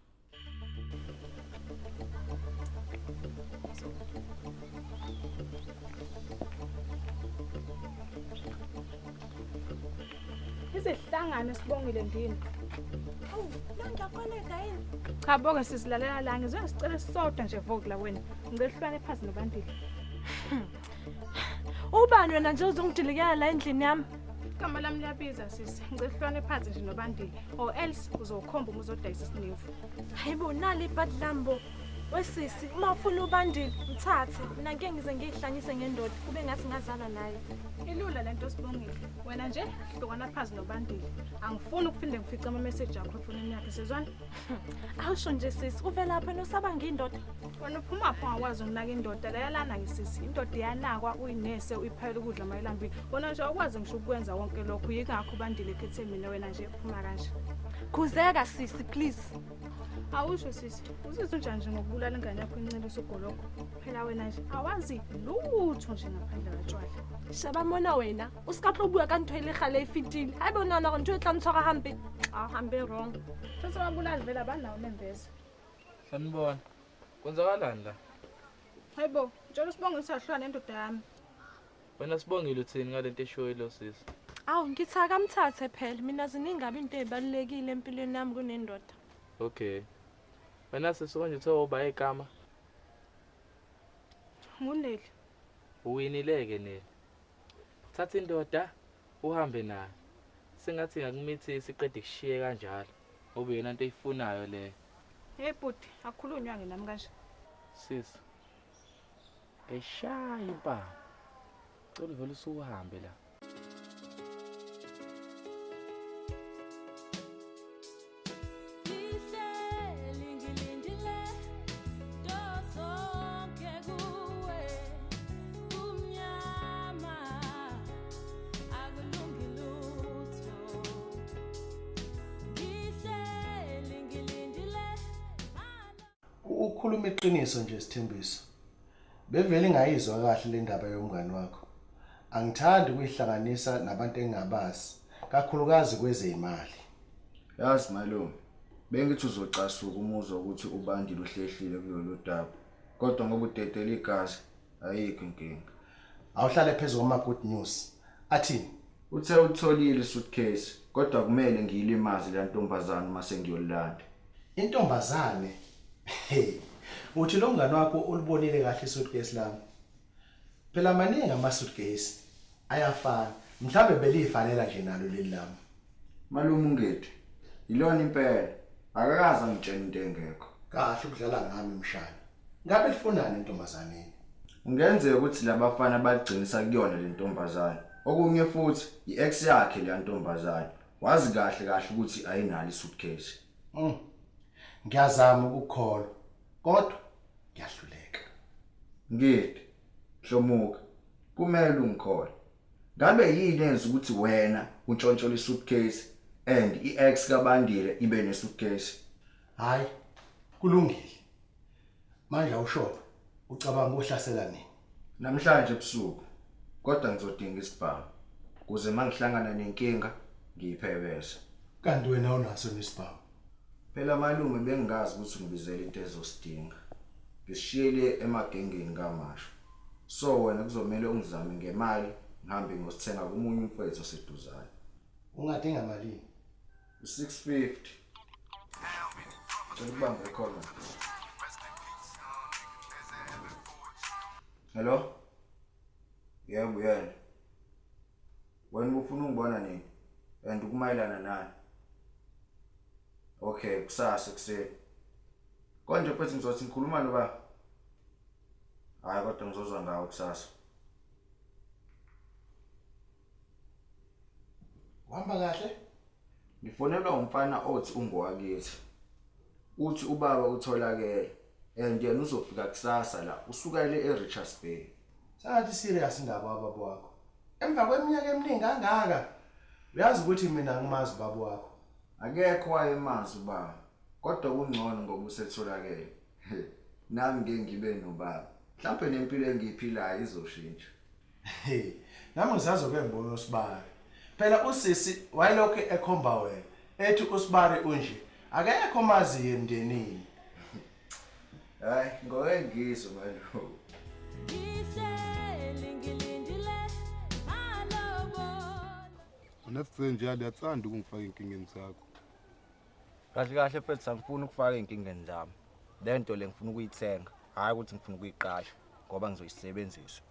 Izihlangano sibongile ndini. Awu, nangiyakweleta yini? Cha bonke sizilalela la ngizwe ngisicela sisodwa nje vokula wena. Ngicela uhlwane phansi noBandile. Ubani wena nje uzongidilikela la endlini yami? Igama lami liyabiza sisi. Ngicela uhlwane phansi nje noBandile or else uzokhomba uma uzodayisa isinifu. Hayibo nali ibhadi lambo. Wesisi, uma ufuna uBandile, mthathe. Mina ngeke ngize ngiyihlanyise ngendoda kube ngathi ngazalwa naye. Ilula lento sibongile. Wena nje hlukana phansi noBandile. Angifuni ukuphinde ngifice ama message akho efonini yakhe sizwana. Awusho nje sisi, uvela lapha nosaba ngindoda. Wena uphuma pha ungakwazi ukunaka indoda. Layalana ke sisi. Indoda iyanakwa uyinese uyiphayela ukudla mayilambile. Wena nje awukwazi ngisho ukwenza konke lokho. Yingakho uBandile ekhethe mina wena nje phuma kanje. Khuzeka sisi please. Awusho sisi, uzizwa unjani nje ngokubulala ingane yakho incele sogoloko? Phela wena nje awazi lutho nje ngaphandle katshwala. Shaba mona wena, o ska tlo bua ka ntho e le gale e fetile. Haebe o nahana hore ntho e tla ntshwara hampe, a hampe wrong. Futhi ababulali vele abanawo nembeza. Sanibona. Kwenzakalani la? Hayibo, tshela uSibongile ukuthi ahlukane nendoda yami. Wena Sibongile uthini ngalento eshoyo lo sisi? Awu ngithi akamthathe phela, mina ziningi into ezibalulekile empilweni yami kunendoda. Okay. Wena sisi konje uthe uba igama? Nguneli. Uwinileke Neli. Thatha indoda uhambe nayo. Sengathi ngakumithisa iqede kushiye kanjalo. Ube yona into oyifunayo leyo. Hey bhuti, akukhulunywa nge nami kanje. Sisi. Ngishaya impama. Cela uvele usuhambe la. Ukhuluma iqiniso nje Sithembiso. Bevele ngayizwa kahle le ndaba yomngani wakho. Angithandi ukuyihlanganisa nabantu engingabazi, kakhulukazi kwezemali. Yazi malume, bengithi uzocasuka umuzwa ukuthi uBandile uhlehlile kulolu daba. Kodwa ngoba udedela igazi, ayikho inkinga. Awuhlale phezulu kwama good news. Athini? Uthe utholile suitcase, kodwa kumele ngiyilimaze le ntombazane uma sengiyolanda. Intombazane? Hey, uthi lo mngani wakho ulibonile kahle isuitcase lami. Phela maningi ama suitcase ayafana. Mhlambe beliyifanela nje nalo leli lami. Malume ungethu. Yilona impela. Akakaze angitshela into engekho. Kahle ukudlala ngami mshana. Ngabe lifunani intombazaneni? Kungenzeka ukuthi labafana baligcinisa kuyona le ntombazane. Okunye futhi i-ex yakhe le ntombazane. Wazi kahle kahle ukuthi ayinalo isuitcase. Ngiyazama ukukholwa kodwa ngiyahluleka. Ngidi, Hlomuka, kumele ungikholwe. Ngabe yini enza ukuthi wena untshontshola isuitcase and i-ex kaBandile ibe nesuitcase? Hayi, kulungile. Manje awusho, ucabanga uhlasela nini? Namhlanje ebusuku. Kodwa ngizodinga isibhamu ukuze mangihlangana nenkinga ngiyiphebeze. Kanti wena unaso nesibhamu? Phela malume bengingazi ukuthi ngibizele into ezosidinga. Ngisishiyele emagengeni kaMasho. So wena kuzomela ungizame ngemali ngihambe ngiyosithenga komunye umfowethu oseduzane. Ungadinga malini? U650. Cela ukubamba ikhona. Hello? Yebo yena. Wena ufuna ungibona nini? And ukumayelana nani? Okay, kusasa ekuseni. Konje mfethu ngizothi ngikhuluma noba. Hayi kodwa ngizozwa ngawo kusasa. Uhamba kahle? Ngifonelwa umfana othi ungowakithi. Uthi ubaba utholakele and yena uzofika kusasa la usuka le eRichards Bay. Sengathi serious indaba wababa wakho. Emva kweminyaka eminingi kangaka. Uyazi ukuthi mina ngimazi ubaba wakho. Akekho wayemazi ubaba. Kodwa kungcono ngoba usetholakele. Nami ngeke ngibe nobaba. Mhlawumbe nempilo engiyiphilayo izoshintsha. Hey, nami ngisazoke ngibone uSibari. Phela usisi wayelokhu ekhomba wena. Ethi uSibari unje. Akekho mazi emndenini. Hayi, ngoke ngizwe malume. Unasithe njalo uyathanda ukungifaka enkingeni zakho. Kahle kahle mfethu angifuni ukufaka enkingeni zami. Le nto le ngifuna ukuyithenga, hayi ukuthi ngifuna ukuyiqasha ngoba ngizoyisebenzisa.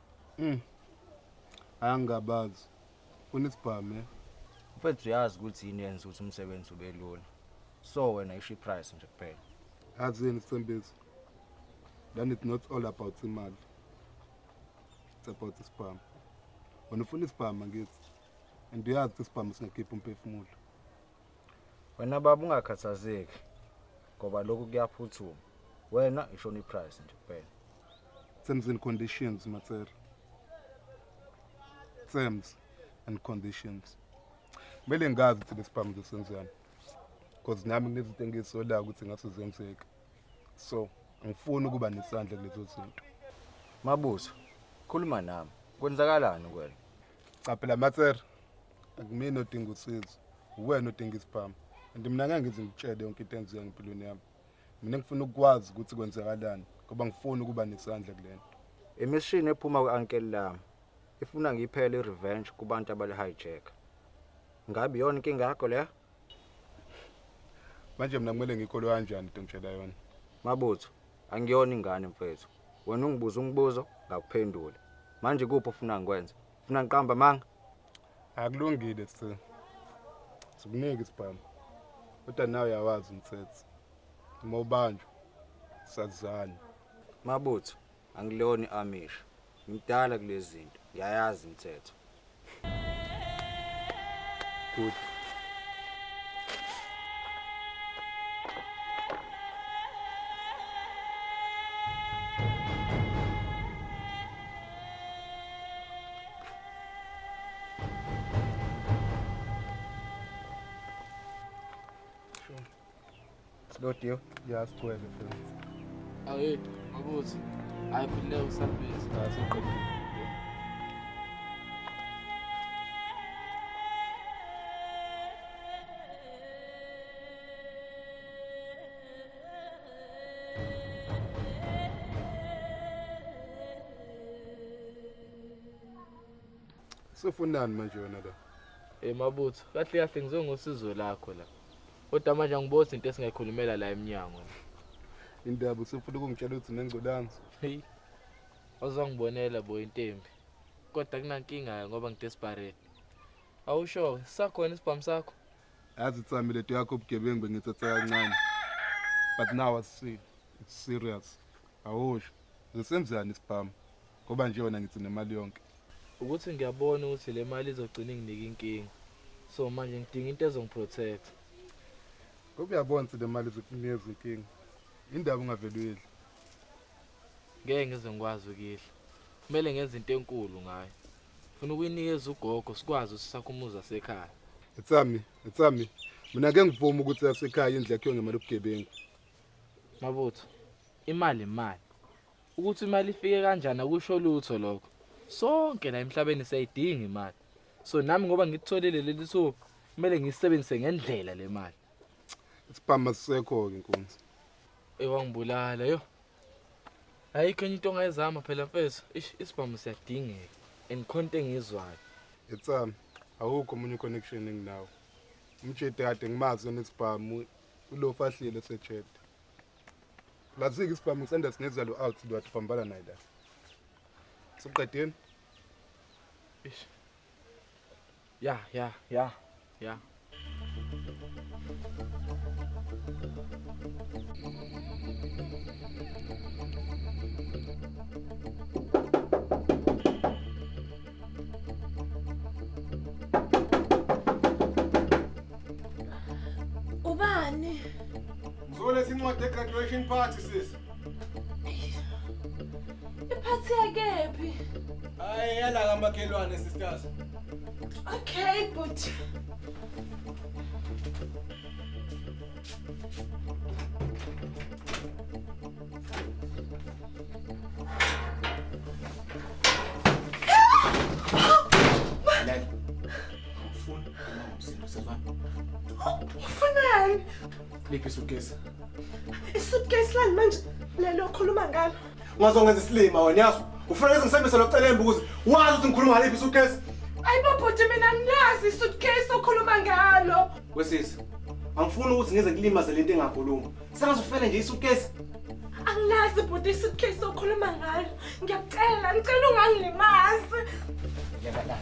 Angabazi. Ufuna isibhamu? Mfethu uyazi ukuthi yini yenza ukuthi umsebenzi ube lula. So wena isho iprice nje kuphela. Azini Sithembiso. Then it's not all about imali. It's about isibhamu. Wena ufuna isibhamu angithi. And uyazi isibhamu singakhipha umphefumulo. Wena baba ungakhathazeki ngoba lokhu kuyaphuthuma. Wena ishona iprice nje kuphela. Terms and conditions, Matsera. Terms and conditions. Kumele ngazi ukuthi lesibhamu sisenzani. Because nami kunezinto engizisolayo ukuthi ngaso zenzeka. So, angifuni ukuba nesandla kulezo zinto. Mabutho, khuluma nami. Kwenzakalani kuwena? Cha phela Matsera, akumina odinga usizo. Uwena odinga isibhamu. And mina ngeke ngize ngikutshele yonke into enzeka empilweni yami. Mina ngifuna ukwazi ukuthi kwenzakalani ngoba ngifuna ukuba nesandla kulento. Imishini ephuma ku-uncle lami ifuna ngiyiphele i-revenge kubantu abali-hijack. Ngabe iyona inkinga yakho leyo? Manje mina kumele ngikholwe kanjani into ngitshela yona? Mabutho, angiyona ingane mfethu. Wena ungibuza umbuzo ngakuphendula. Manje kuphi ufuna ngikwenze? Ufuna ngiqamba amanga? Akulungile sir. Sikunika isibhamu. Kodwa nawe uyawazi umthetho. Uma ubanjwa sazana. Mabutho, angilona i-Amish. Ngidala kulezi zinto. Ngiyayazi imithetho. Good. Lodiyo, ya sigcwele mfethu. Ayi, Mabutho. Hayi khululeka usabhizi. Asiqedile. Sifunani manje wena la? Eh Mabutho, kahle kahle ngizobe ngosizo lakho la. Kodwa manje angiboni into esingayikhulumela la eminyango. Indaba usufuna ukungitshela ukuthi nengculazi. Hey. Awuzangibonela bo intembi. Kodwa kunankinga ngoba ngidesperate. Awusho, sakhona isibhamu sakho? Yazi Tsami lento yakho ubugebengu bengithatha kancane. But now I see it's serious. Awusho, zisenzani isibhamu? Ngoba nje wena ngithi nemali yonke. Ukuthi ngiyabona ukuthi le mali izogcina inginike inkinga. So manje ngidinga into ezongiprotect. Ngoba uyabona ukuthi le mali izokunikeza inkinga. Indaba ungavele uyidle. Ngeke ngize ngikwazi ukuyidla. Kumele ngenze into enkulu ngayo. Ngifuna ukuyinikeza ugogo sikwazi ukuthi umuzi wasekhaya. Etsami, etsami. Mina ngeke ngivume ukuthi yasekhaya indlu yakhiwe ngemali yobugebengu. Mabutho, imali imali. Ukuthi imali ifike kanjani akusho lutho lokho. Sonke la emhlabeni siyayidinga imali. So nami ngoba ngitholile leli thuba kumele ngisebenzise ngendlela le mali. Isibhamu sisekho ke inkunzi. Ewangibulala yo. Ayikho enye into ongayizama phela mfethu. Ish isibhamu siyadingeka. And khonto engizwayo. Etsami awukho omunye connection enginawo. Umtshede kade ngimazi onesibhamu ulofahlile sejede. Lazike isibhamu ngisanda sinezalo out lwathi phambana naye la. Siqedeni? Ish. Ya. Ubani? Ngizoletha incwadi ye-graduation party sis. Iphathi yakephi? Hayi yala kamakhelwane sisters. Okay, but Lalela. Angifuni uma ngumsindo sezwana. Ufunani? Liphi isuitcase? Isuitcase lani manje lelo okhuluma ngalo? Ungazongenza isilima wena yazi. Ufuna lezi ngisebenzise lokucelemba ukuze wazi ukuthi ngikhuluma ngaliphi isuitcase. Ayibo bhuti mina ngilazi isuitcase okhuluma ngalo. Wesisi, angifuni ukuthi ngize ngilimaze lento engakhuluma. Sengazofela nje isuitcase. Angilazi bhuti isuitcase okhuluma ngalo. Ngiyakucela, ngicela ungangilimazi. Yeka la.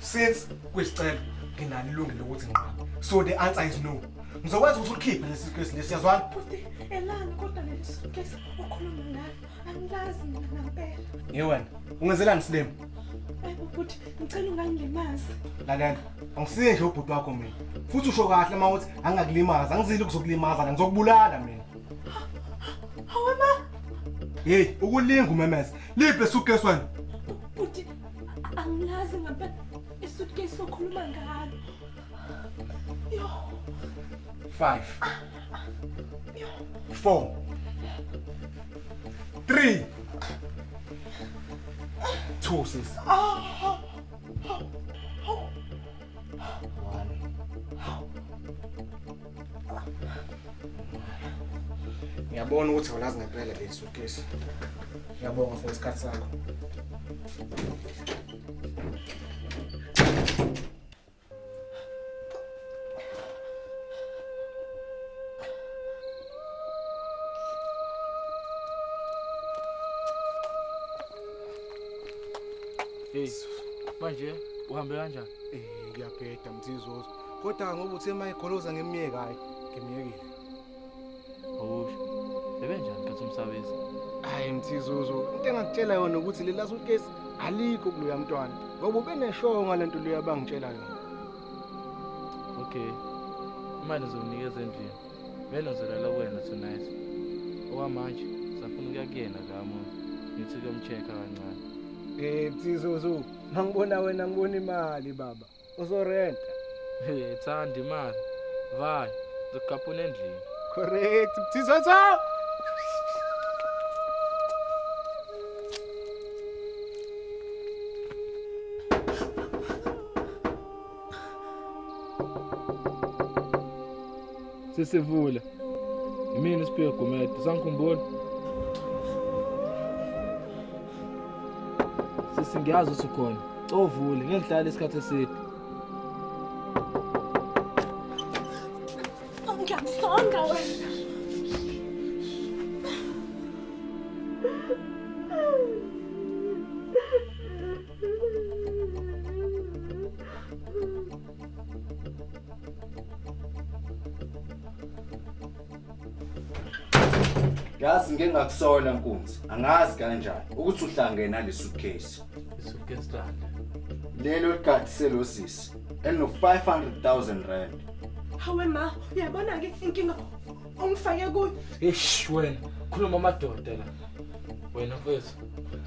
Since kuyisicelo nginalo ilungelo lokuthi ngiqabe. So the answer is no. Ngizokwenza ukuthi ulikhiphe lesi suitcase lesiyazwana. Bhuti, elani kodwa leli suitcase okhuluma ngalo. Angilazi mina ngempela. Ye wena, ungenzelani silima? Ayibo bhuti, ngicela ungangilimazi. Lalela, angisiye nje ubhuti wakho mina. Futhi usho kahle uma uthi angakulimaza, angizile ukuzokulimaza la, ngizokubulala mina. Hawe ma. Hey, ukulinga umemeza. Liphi suitcase wena? Bhuti, angilazi ngempela isuitcase okhuluma ngalo. Yo. 5 4 3 2 6 1. Ngiyabona ukuthi awulazi ngempela leli suitcase. Ngiyabonga for isikhathi sakho. Hey, manje uhambe kanjani? Ngiyabheda Mthizozo. Kodwa ngoba uthe mayigoloza ngimiyeka hayi, ngimiyekile. Awusho. Bebenjani kathi umsabezi? Hayi Mthizozo, into engakutshela yona ukuthi lela suitcase alikho kuloya mntwana. Ngoba ubeneshow ngalento leyo abangitshela yona. Okay. Imali ngizokunikeza endlini. Vele ngizolala kuwena tonight. Okwamanje safuna ukuya kuyena la muntu. Ngithi kuyomcheck-a kancane. Mthizozo, mangibona wena ngibona imali baba. Uzorenta. Hey, thanda imali. Vai, ngizokukapuna endlini. Correct, Mthizozo. Sisivula. Mina uSiphiwe Gumede, usangikhumbula? Sisi ngiyazi ukuthi ukhona. Ovule, ngeke ngihlale isikhathi eside. Ngiyamsonga wena. Yazi ngeke ngakusola nkunzi. Angazi kanjani ukuthi uhlangene nale suitcase. Isuitcase lani? Lelo ligadise lo sisi elino 500,000 rand. Hawe ma, uyabona ke inkinga ongifake kuyo. Eish wena, khuluma amadoda la. Wena mfethu,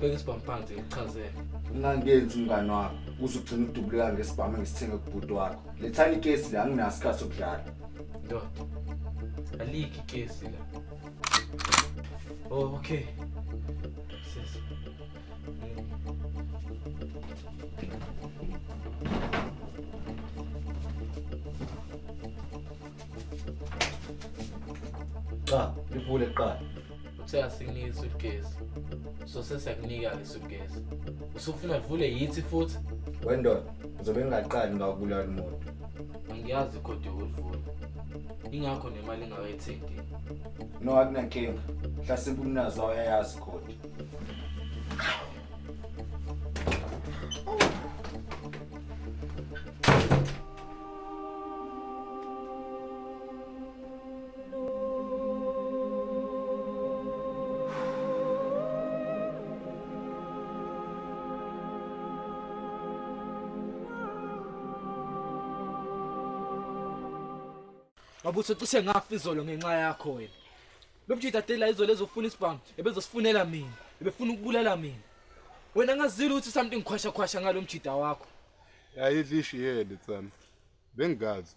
beka isibhamu phansi ngichazele. Ungangenzi umngani wakho, uzugcina udubuleka ngesibhamu engisithenge kubhuti wakho. Lethani ikesi la, anginaso isikhathi sokudlala. Ndoda, alikho ikesi la. Oh, okay. Sis. Cha, livule kuqala. Uthe asikunike isuitcase. So sesiyakunika le suitcase. Usufuna livule yithi futhi? Wendoda, uzobe ngingaqali ngakubulala umuntu. Angiyazi ikhodi yokulivula. Ingakho nemali engakayithengi. No, akunankinga. Mhlasimbe umnazo uyayazi ikhodi. Mabutho cishe ngafa izolo ngenxa yakho wena. Bebujida dela izolo ezofuna isibhamu, ebezosifunela mina, ebefuna ukubulala mina. Wena ngazile ukuthi something khwasha khwasha ngalomjida wakho. Ayidlishiyele tsami. Bengazi.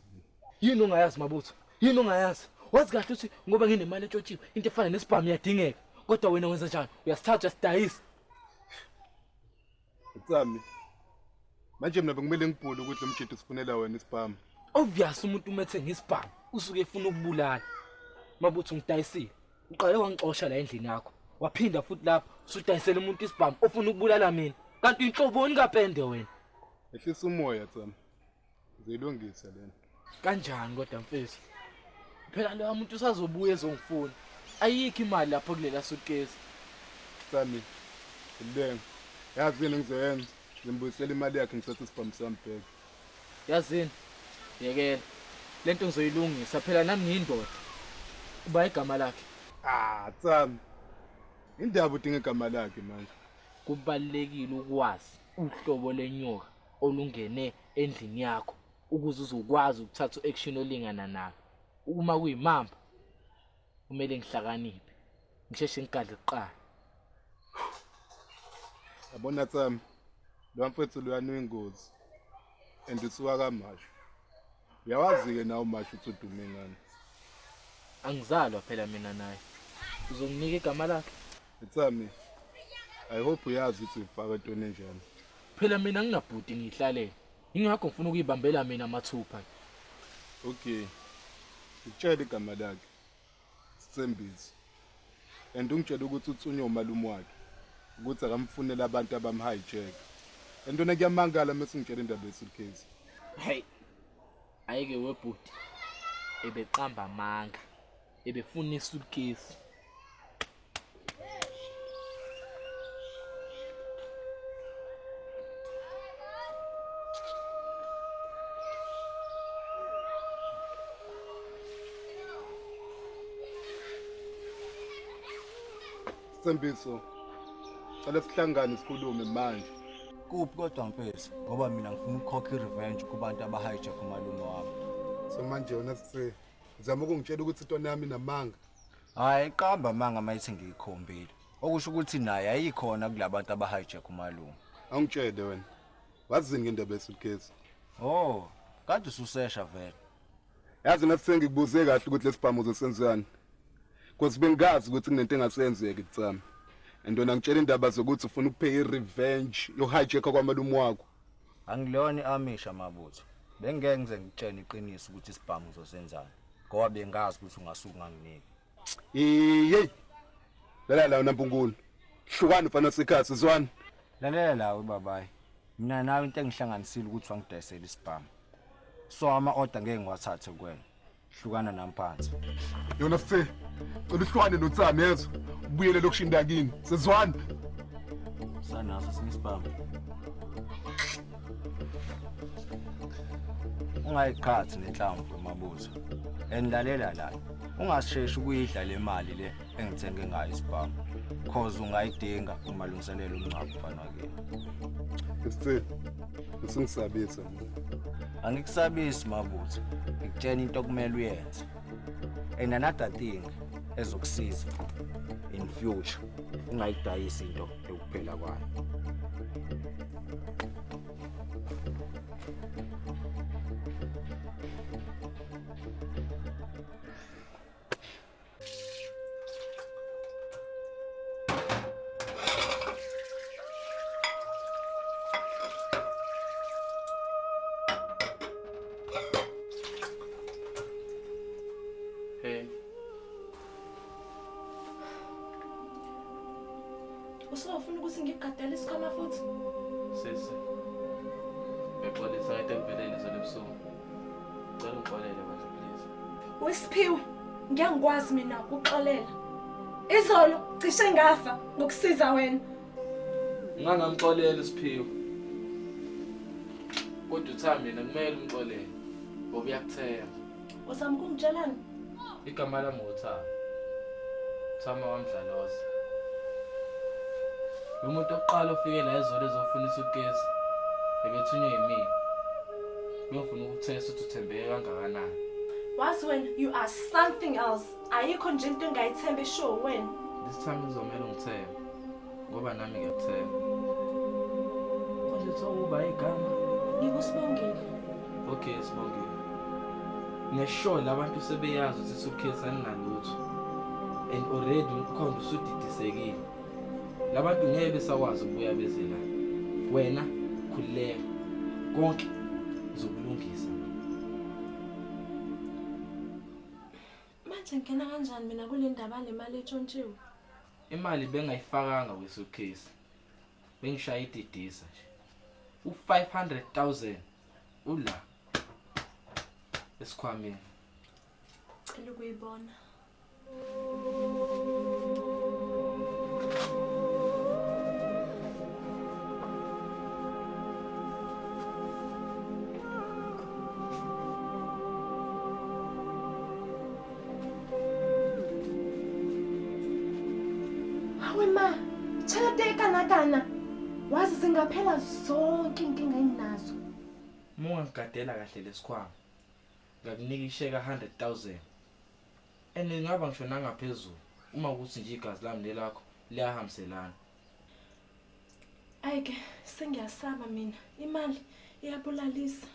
Yini ongayazi Mabutho? Yini ongayazi? Wazi kahle ukuthi ngoba nginemali etshotshiwe, into efana nesibhamu iyadingeka. Kodwa wena wenza njani? Uyasithatha sidayisa. Tsami. Manje mina bekumele ngibhule ukuthi lo mjida usifunela wena isibhamu. Obvious umuntu uma ethenga isibhamu usuke efuna ukubulala. Mabutho ngidayisile. Uqale wangixosha la endlini yakho. Waphinda futhi lapho usudayisela umuntu isibhamu ofuna ukubulala mina. Kanti inhloboni kapende wena. Ehlisa umoya tsami. Ngizilungisa lena. Kanjani kodwa mfethu? Phela lo muntu usazobuya ezongifuna. Ayikho imali lapho kulela suitcase. Tsami. Lenga. Yazi yini ngizoyenza? Ngimbuyisela imali yakhe ngithathe isibhamu sami back. Yazini? Yekela. Lento ngizoyilungisa phela nami ngiyindoda. Uba igama lakhe. Ah, tsami. Indaba udinga igama lakhe manje. Kubalekile ukwazi uhlobo lenyoka olungene endlini yakho ukuze uzokwazi ukuthatha action olingana nayo. Uma kuyimamba kumele ngihlakaniphe. Ngisheshe ngigadle kuqala. Yabona tsami. Lo mfethu loyana uyingozi. And usuka kaMashu. Uyawazi-ke nawe uMashu ukuthi udume ngani. Angizalwa phela mina naye. Uzonginika igama lakhe? Tsami, I hope uyazi ukuthi ufaka entweni enjani. Phela mina ngingabhudi ngihlalele. Ingakho ngifuna ukuyibambela mina amathupha. Okay. Ngitshele igama lakhe. Sithembiso. And ungitshele ukuthi uthunywe umalume wakhe ukuthi akamfunele abantu abamhijack. And wena kuyamangala mase ungitshela indaba yesuitcase. Hey. Ayike webhuti ebeqamba amanga ebefuna isuitcase. Sithembiso, cela sihlangane sikhulume manje. Kuphi kodwa mfethu ngoba mina ngifuna ukukhokha i-revenge kubantu abahijack umalume wami. So manje wena sithe uzama ukungitshela ukuthi intwana yami inamanga. Hayi qamba amanga mayithi ngiyikhombile. Okusho ukuthi naye ayikhona kulabantu abahijack umalume. Awungitshele wena. Wazini ngendaba yesuitcase? Oh, kade ususesha vele. Yazi nathi sengikubuze kahle ukuthi lesibhamu uzosenzani. Because bengazi ukuthi kunento engasenzeki kutsami. And wena ngitshela indaba zokuthi ufuna ukupay i-revenge yohijack kwamalume wakho. Angilona i-amisha Mabutho. Bengeke ngize ngitshene iqiniso ukuthi isibhamu uzosenzani. Ngoba bengazi ukuthi ungasuka unganginiki. Hey. Lalela la wena Mpunkulu. Hlukana ufana sikhathi sizwana. Lalela lawe babayi. Mina nawe into engihlanganisile ukuthi wangidayisela isibhamu. So ama-order ngeke ngiwathathe kuwena. Hlukana nami phansi. Yona sithe cela uhlukane noTsami yezwa. Ubuyele lokushinda kini. Sizwana. Sanaso sinisibhamu. Ungayiqhathi nenhlamvu Mabutho. Endalela la. Ungasheshi ukuyidla le mali le engithenge ngayo isibhamu. Cause ungayidinga uma lungiselela umngcwabo mfana wakini. Sithe usungisabisa mina. Angikusabisi Mabutho. Ngikutshela into okumele uyenze. And another thing ezokusiza in future ungayidayisi into ekuphela kwayo. Hey. Usofuna ukuthi ngikugadele isikhwama futhi? Sisi. Ngixolisa ngento engivelele izolo ebusuku. Ngicela ungixolele bandla please. Wesiphiwe, ngeke ngikwazi mina ukuxolela. Izolo cishe ngafa ngokusiza wena. Ngangamxolela uSiphiwe. Kodwa uThami yena kumele umxolele ngoba uyakuthemba. Uzama ukungitshelani? Igama lami uThami. Thami wamdlaloza. Lo muntu oqala ofike la izolo ezofuna isukesi ebethunywe yimina. Ngiyofuna ukuthesta ukuthi uthembeke kangakanani. Wazi wena, you are something else. Ayikho nje into engayithemba eshow wena. This time kuzomele ungithembe ngoba nami ngiyakuthemba. Manje kuthiwa uba igama? NginguSibongile. Okay, Sibongile. Ngisho labantu sebeyazi ukuthi isukesi aninalutho. And already umkhondo usudidisekile. Labantu ngeke besakwazi ukubuya beze la. Wena khululeka. Konke ngizokulungisa. Manje ngena kanjani mina kule ndaba le mali etshontshiwe? Imali bengayifakanga kwi-suitcase. Bengishaya ididisa nje. U500,000 ula esikhwameni. Cela ukuyibona. Hawe ma, tjhelete e kanakana. Wazi zingaphela zonke inkinga enginazo. Uma ungangigadela kahle lesikhwama, ngakunika isheka 100,000. And ngingaba ngisho nangaphezulu uma ukuthi nje igazi lami nelakho liyahambiselana. Ayike, sengiyasaba mina. Imali iyabulalisa.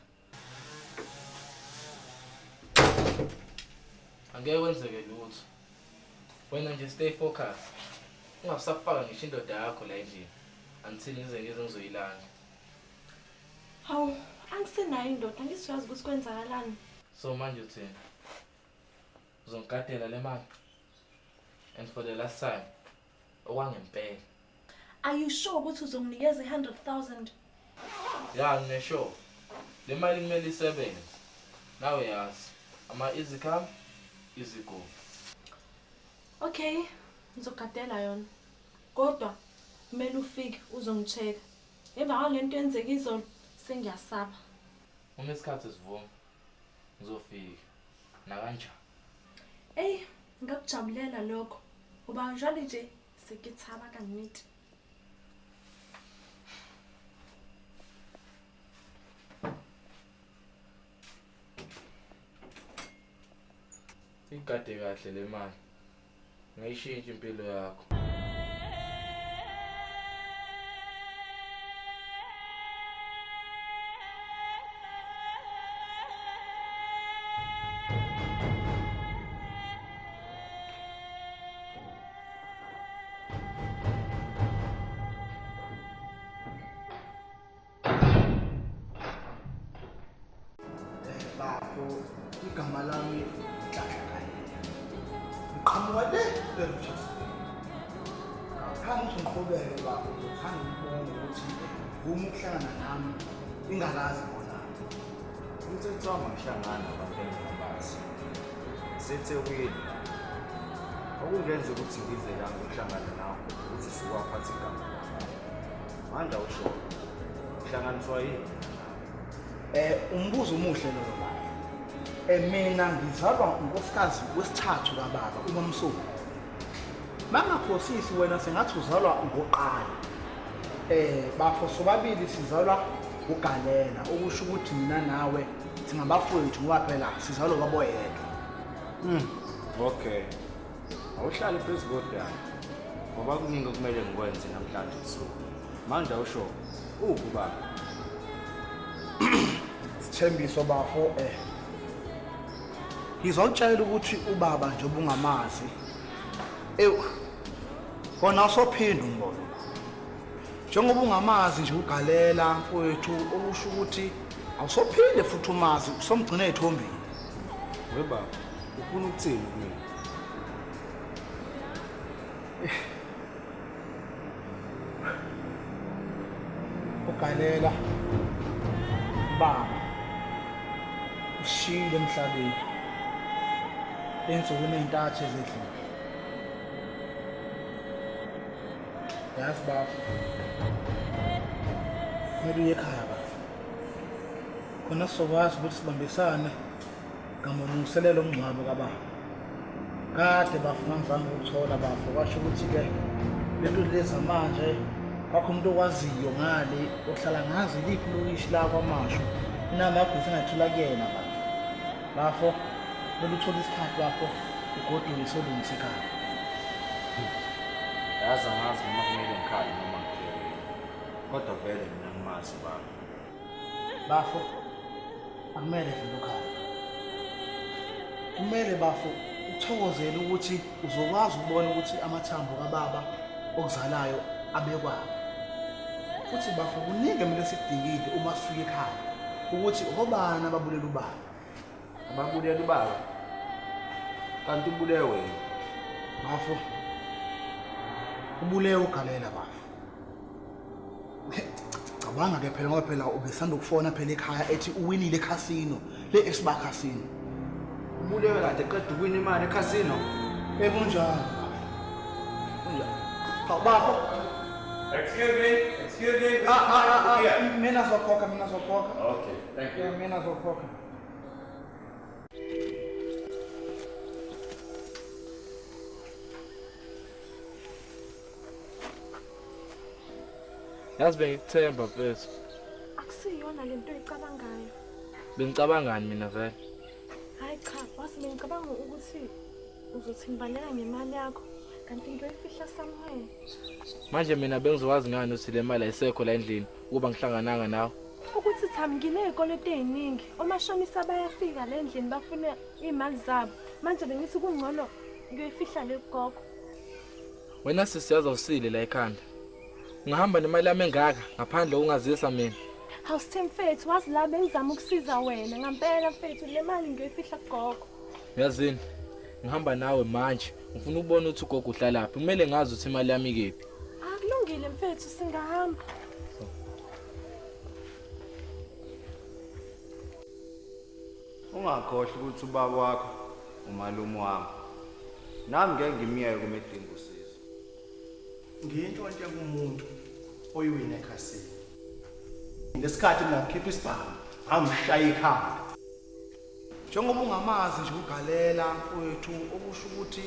Angeke kwenzeke lutho. Wena nje stay focused. Ungasafaka ngisho indoda yakho la endlini until ngize ngizoyilanda. Hawu, angisenayo indoda, angisiyazi ukuthi kwenzakalani. So manje uthini? Uzongigadela le mali. And for the last time, okwangempela. Are you sure ukuthi uzonginikeza i-100,000? Ya, ngisho. Le mali kumele isebenze. Nawe yazi, ama easy come, easy go. Okay, ngizogadela yona. Kodwa kumele ufike uzongicheka. Emva kwalento yenzeka izolo sengiyasaba. Uma isikhathi sivuma, ngizofika. Nakanjani? Ey, ngakujabulela lokho. Uba njalo nje sekithaba kangithi. Igade kahle le mali. Ngayishintsha impilo yakho. Bafo, igama lami Nhlanhla Galela. Ngiqhamuka le eRichards Bay. Ngaphambi ukuthi ngiqhubeke bafo, ngithanda ukubonga ukuthi vuma ukuhlangana nami ingakazi bona. Umthetho wami angihlangani nabantu engingabazi. NgiseThekwini. Okungenza ukuthi ngize la ngihlangane nawe ukuthi usuwaphatha igama lami. Manje awusho. Uhlanganiswa yini? Umbuzo omuhle loyo baba. Mina ngizalwa unkosikazi wesithathu kababa uMamsuku. Mangaphosisi wena sengathi uzalwa ngoqala. Bafo sobabili sizalwa uGalela, okusho ukuthi mina nawe singabafowethu ngoba phela sizalwa kwaboyedwa. Okay. Awuhlali phezu kodaba ngoba kuningi okumele ngikwenze namhlanje ebusuku. Manje awusho uphi baba? Sithembiso bafo ngizokutshela ukuthi ubaba nje ubungamazi. Ew. Kona usophinda umbono. Njengoba ungamazi nje uGalela mfowethu okusho ukuthi awusophinde futhi umazi usomgcina ethombeni. We baba, ufuna ukuthini kumina? Ugalela baba ushiyile emhlabeni ensukwini ey'ntathu ezedlule. Yazi bafo, kumele uye ekhaya bafo, khona sizokwazi ukuthi sibambisane ngamalungiselelo omngcwabo kababa. Kade bafo ngangizange ukuthola bafo, kwasho ukuthi-ke lento leza manje kwakho umuntu okwaziyo ngale ohlala ngazi liphi lokishi la kwamasho inamba yakho sengathola kuyena bafo. Bafo kumele uthole isikhathi bafo ugoduke solungisa ekhaya. Yazi angazi noma kumele ngikhale noma ngihleke, kodwa vele mina ngimazi ubaba. Bafo akumele vele ukhale, kumele bafo uthokozele ukuthi uzokwazi ukubona ukuthi amathambo kababa okuzalayo abekwaphi. Futhi bafo kuningi kumele sikudingile uma sifika ekhaya ukuthi obani ababulela ubaba. Ababulela ubaba? Kanti ubulewe wena? Bafo ubulewe uGalela bafo. Cabanga ke phela ngoba phela ubesanda ukufona phela ekhaya ethi uwinile ekhasino le esiba khasino. Ubulewe kade qeda ukuwina imali ekhasino? Ekunjalo bafo. Kunjalo. Hawu bafo. Excuse me, excuse me. Mina zokhokha, mina zokhokha. Okay, thank you. Mina zokhokha. Yazi bengikuthemba mfethu. Akusiyona lento oyicabangayo. Bengicabangani mina vele? Hayi cha, wazi bengicabanga ukuthi uzothi ngibaleka ngemali yakho kanti into oyifihla somewhere. Manje mina bengizokwazi ngani ukuthi le mali ayisekho la endlini ukuba ngihlangananga nawe? Ukuthi Thami nginey'kweletu ey'ningi, omashonisa bayafika le ndlini bafune iy'mali zabo. Manje bengithi kungcono ngiyoyifihla le kugogo. Wena sisi yazi awusile la ekhanda. Ungahamba nemali yami engaka ngaphandle ungazisa mina. Hawu Sithe mfethu, wazi la bengizama ukusiza wena ngampela mfethu, le mali ngiyoyifihla kugogo. Uyazini, ngihamba nawe manje, ngifuna ukubona ukuthi ugogo uhlalaphi. Kumele ngazi ukuthi imali yami ikephi. Akulungile mfethu, singahamba. Ungakhohlwa ukuthi ubaba wakho umalume wami. Nami ngeke ngimyeke uma edinga usizo. Ngiyintshontshe kumuntu oyiwina ekhasini. Ngesikhathi mina ngikhipha isibhamu, ngamshaya ikhanda. Njengoba ungamazi nje uGalela mfowethu, okusho ukuthi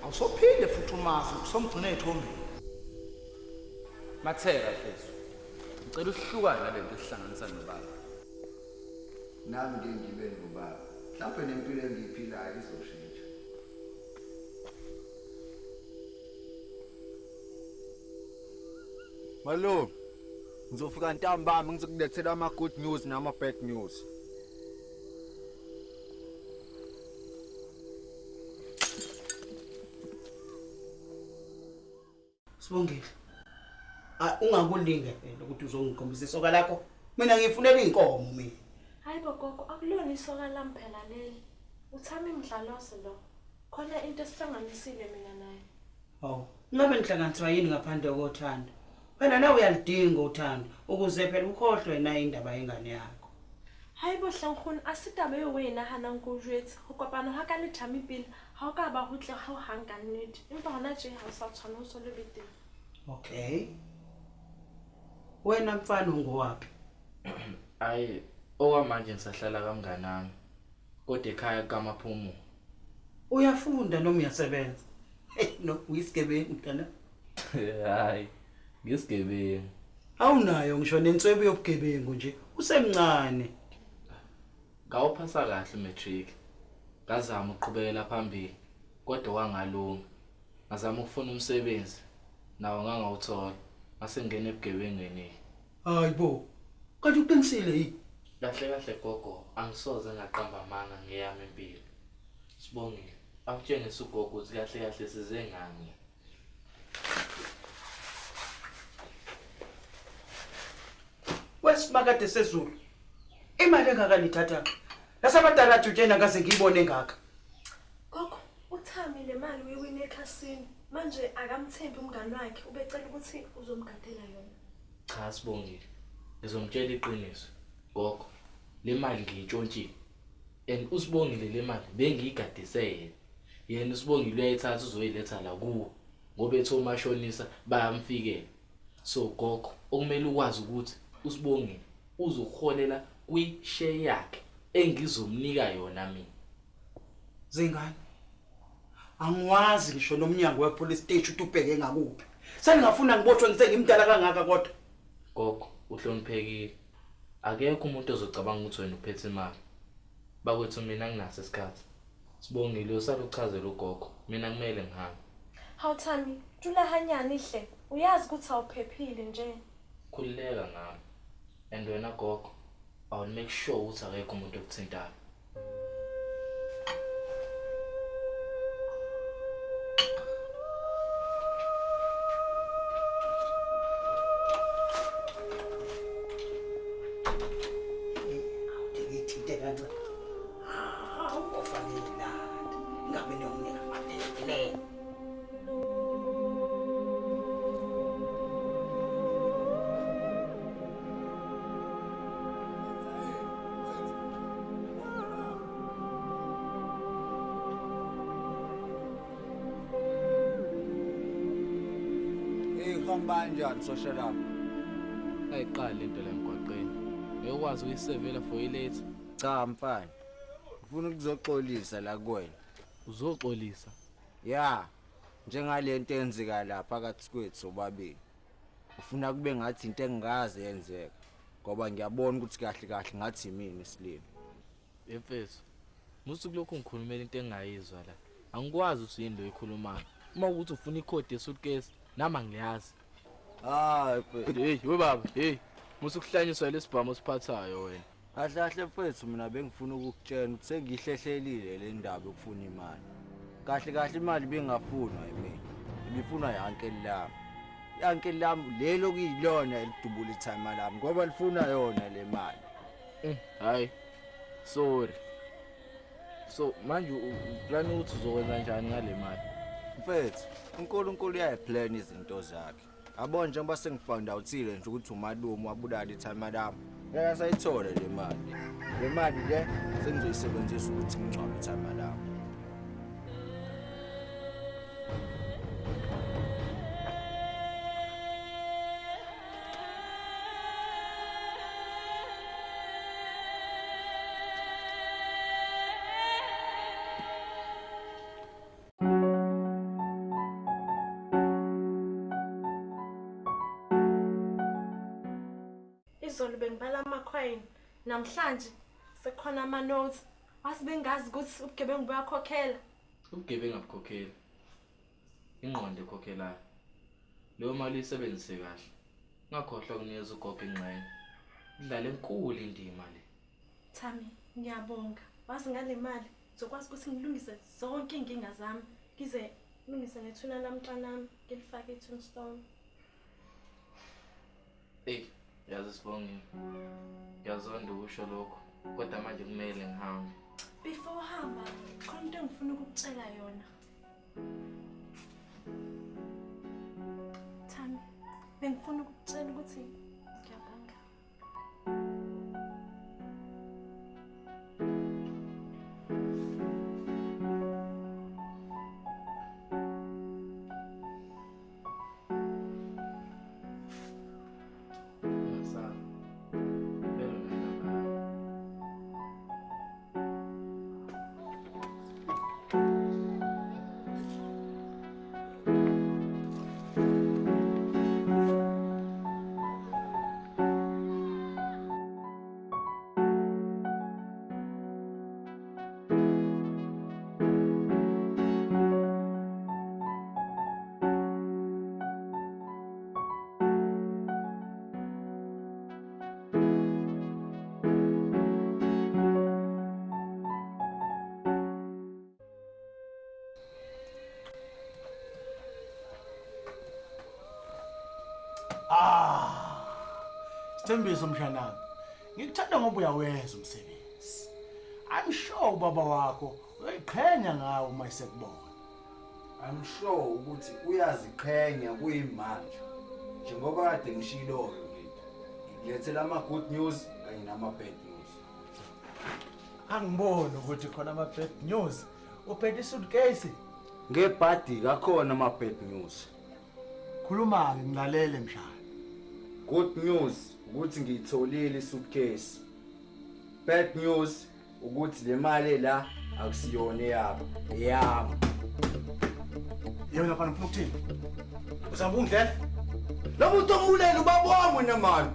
awusophinde futhi umazi, usomgcina ethombeni. Mathera mfethu, ngicela uhlukane nalento esihlanganisa nobaba. Nami ngeke ngibe nobaba. Mhlawumbe nempilo engiyiphilayo izoshintsha. Malume, ngizofika ntambama ngizokulethela ama good news nama bad news. Sibongile, ungakulinge phela ukuthi uzongikhombisa isoka lakho. Mina ngifunela inkomo mina. Hayi bo gogo, akulona isoka lami phela leli. Uthami Mdlalose lo. Khona into esihlanganisile mina naye. Hawu, ngabe nihlanganiswa yini ngaphandle kothando? Wena nawe uyalidinga uthando ukuze phela ukhohlwe nayo indaba yengane yakho. Hayi bo Hlankhuni, asitaba eo o e nahanang ko jwetse. Ho kopana ha ka le Thami pele, ha o ka ba ho tle ha o hang ka nnete. Empa hona tje ha o sa tshwana ho so le betere. Okay. Wena mfana ungowaphi? Ayi, okwamanje ngisahlala kamnganami. Kodwa ekhaya kaMaphumu. Uyafunda noma uyasebenza? Hey, no, uyisigebengu mntana. Hayi, ngisigebengu. Awunayo ngisho nenswebu yobugebengu nje, usemncane. Ngawuphasa kahle umatric. Ngazama ukuqhubekela phambili, kodwa kwangalunga. Ngazama ukufuna umsebenzi, nawo ngangawuthola. Ngase ngene ebugebengweni. Hayibo. Kanti uqinisile yini? Kahle kahle gogo, angisoze ngaqamba amanga ngeyami impilo. Sibongile, akutshengise ugogo ukuthi kahle kahle size ngani. Wesimakade sezulu. Imali engaka nithatha. Lasabadala jutshena ngaze ngiyibone ngaka. Gogo, uThami le mali uyiwine ekhasini. Manje akamthembi umngani wakhe, ubecela ukuthi uzomgadela yona. Cha Sibongile. Ngizomtshela iqiniso. Gogo, le mali ngiyintshontshile. And uSibongile le mali bengiyigadise yena. Yena uSibongile uyayithatha uzoyiletha la kuwo ngoba ethi omashonisa bayamfikela. So gogo, okumele ukwazi ukuthi uSibongile uzokuholela kwi-share yakhe engizomnika yona mina. Zingane, angiwazi ngisho nomnyango we-police station ukuthi ubheke ngakuphi. Seningafuna ngibotshwe ngisengimdala kangaka kodwa. Gogo, uhloniphekile. Akekho umuntu ozocabanga ukuthi wena uphethe imali. Bakwethu mina nginaso isikhathi. Sibongile usale uchazela ugogo, mina kumele ngihambe. Hawu Thami, tula hanyani hle. Uyazi ukuthi awuphephile nje. Khululeka ngami. And wena gogo, I will make sure ukuthi akekho umuntu okuthintayo. Ngithinte kancane. Hawu ofanele lana. Ngabe niyonginika imali. Kanjani social lapho? Ayiqali lento la emgwaqeni. Uyokwazi ukuyisevela for ilate. Cha mfana. Ngifuna ukuzoxolisa la kuwena. Uzoxolisa? Ya. Njengalento eyenzeka la phakathi kwethu sobabili. Ufuna kube ngathi into engaze yenzeka ngoba ngiyabona ukuthi kahle kahle ngathi mina isilima. Mfethu, musu kulokhu ngikhulumela into engayizwa la. Angikwazi ukuthi yini lo ikhulumayo. Uma ukuthi ufuna ikhodi yesuitcase, nami angiyazi. Hayi mfethu. Hey, we baba, hey. Musu kuhlanyiswa lesibhamu osiphathayo wena. Kahle kahle mfethu mina bengifuna ukukutshela ukuthi sengihlehlelile le ndaba yokufuna imali. Kahle kahle imali bengafunwa yimina. Ibifunwa i-uncle lami. I-uncle lami lelo kuyilona elidubula itimer lami ngoba lifuna yona le mali. Hayi. Sorry. So manje uplan ukuthi uzokwenza njani ngale mali? Mfethu, uNkulunkulu uyayiplan izinto zakhe. Yabona njengoba sengifound outhile nje ukuthi umalume wabulala itimer lami. Ngeke sayithole le mali. Le mali le sengizoyisebenzisa ukuthi ngingcwabe itimer lami. Izolo bengibala amacoin, namhlanje sekukhona ama-notes. Wazi bengazi ukuthi ubugebengu buyakhokhela. Ubugebengu abukhokheli. Ingqondo ekhokhelayo. Leyo mali uyisebenzise kahle. Ungakhohlwa ukunikeza ugogo ingxenye. Idlala enkulu indima le. Thami, ngiyabonga. Wazi ngale mali ngizokwazi ukuthi ngilungise zonke iy'nkinga zami. Ngize ngilungise nethuna lamntanami, ngilifake i-tombstone. Eyi, yazi Sibongile, ngiyazonda ukusho lokho, kodwa manje kumele ngihambe. Before uhamba, khona into engifuna ukukutshela yona. Thami, bengifuna ukukutshela ukuthi ngiyabonga. Sithembiso mshanami, ngikuthanda ngoba uyawenza umsebenzi. I'm sure ubaba wakho uyayiqhenya ngawe uma esekubona. I'm sure ukuthi uyaziqhenya kuyimanje. Njengoba kade ngishilo ngithi Ngilethela ama good news kanye nama bad news. Angiboni ukuthi khona ama bad news. Uphethe isuitcase. Ngebhadi kakhona ama bad news. Khuluma ke ngilalele mshana. Good news ukuthi ngiyitholile isuitcase. Bad news ukuthi le mali la akusiyona eyakho, eyami. Yena mfana ufuna ukuthini? Uzama ukungidlela? Lo muntu ombulela ubaba wami wena mani.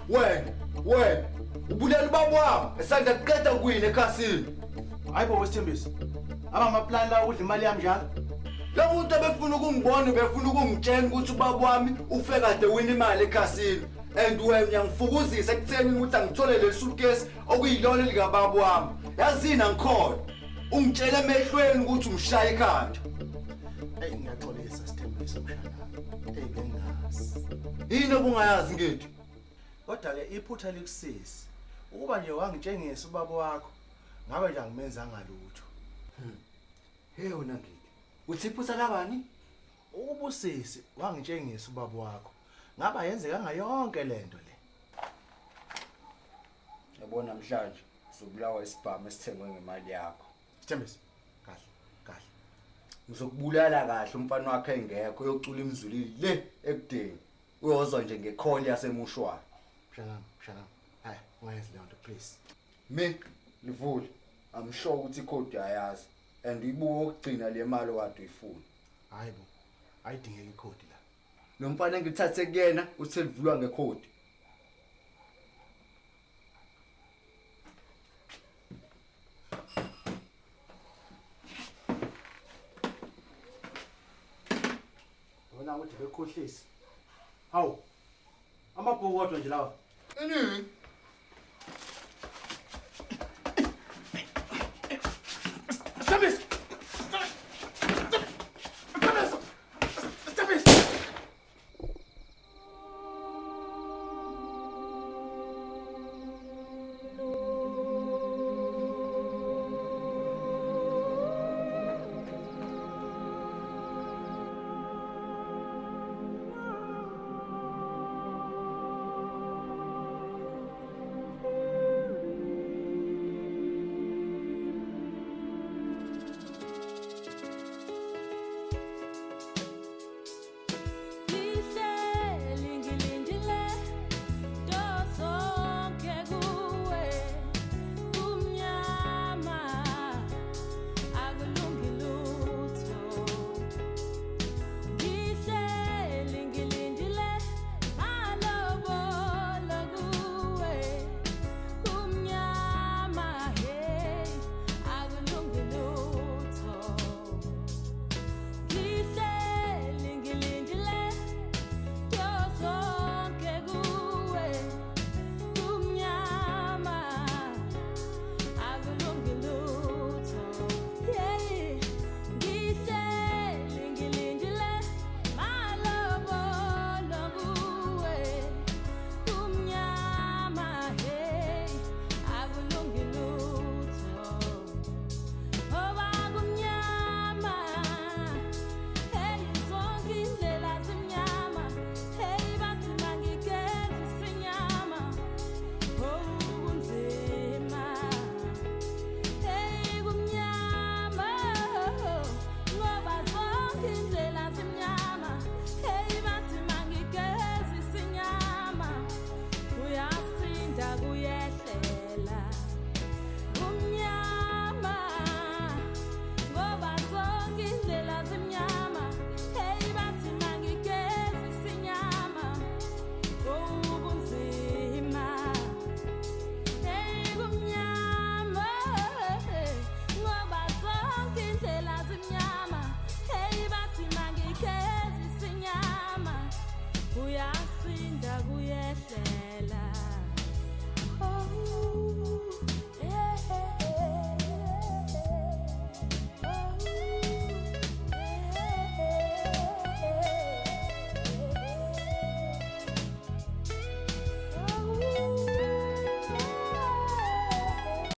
Wena ubulela ubaba wami esanda kuqeda kuwina ekhasini. Hayi bo wesithembiso. Aba amaplan la udla imali yami njalo. Lo muntu ebefuna ukungibona befuna ukungitshela ukuthi ubaba wami ufe kade wina imali ekhasini. And wena uyangifukuzisa ekutheni ukuthi angithole le suitcase okuyilona likababa wami. Yazini angikhona. Ungitshela emehlweni ukuthi umshaya ikhanda. Ey ngiyaxolisa Sithembiso mshana. Ey bengazi. Yini obungayazi ngethu? Kodwa ke iphutha likusisi. Ukuba nje wangitshengisa ubaba wakho ngabe nje angimenzanga lutho. Hey wena ngithi. Uthi iphutha labani? Ubusisi wangitshengisa ubaba wakho. Ngaba yenzeka ngayonke lento le. Yabona namhlanje uzobulawa isibhamu esithengwe ngemali yakho. Sithembiso. Kahle, kahle. Ngizokubulala kahle umfana wakhe engekho uyocula imzulili le ekudeni. Uyozwa nje ngekholi yasemushwana. Mshanami, mshanami. Hayi, ungayenzi leyo nto please. Me livule. I'm sure ukuthi icode uyayazi and ibuke ukugcina le mali okade uyifuna. Hayi bo. Ayidingeki icode la. Lo mfana engithathe kuyena uthe livulwa ngekhodi. Wena uthi bekhohlisa. Hawu. Amabhuku kodwa nje lawa. Ini? Sithembiso. Sithembiso. Sithembiso. Uyasinda kuyehlela. Oh.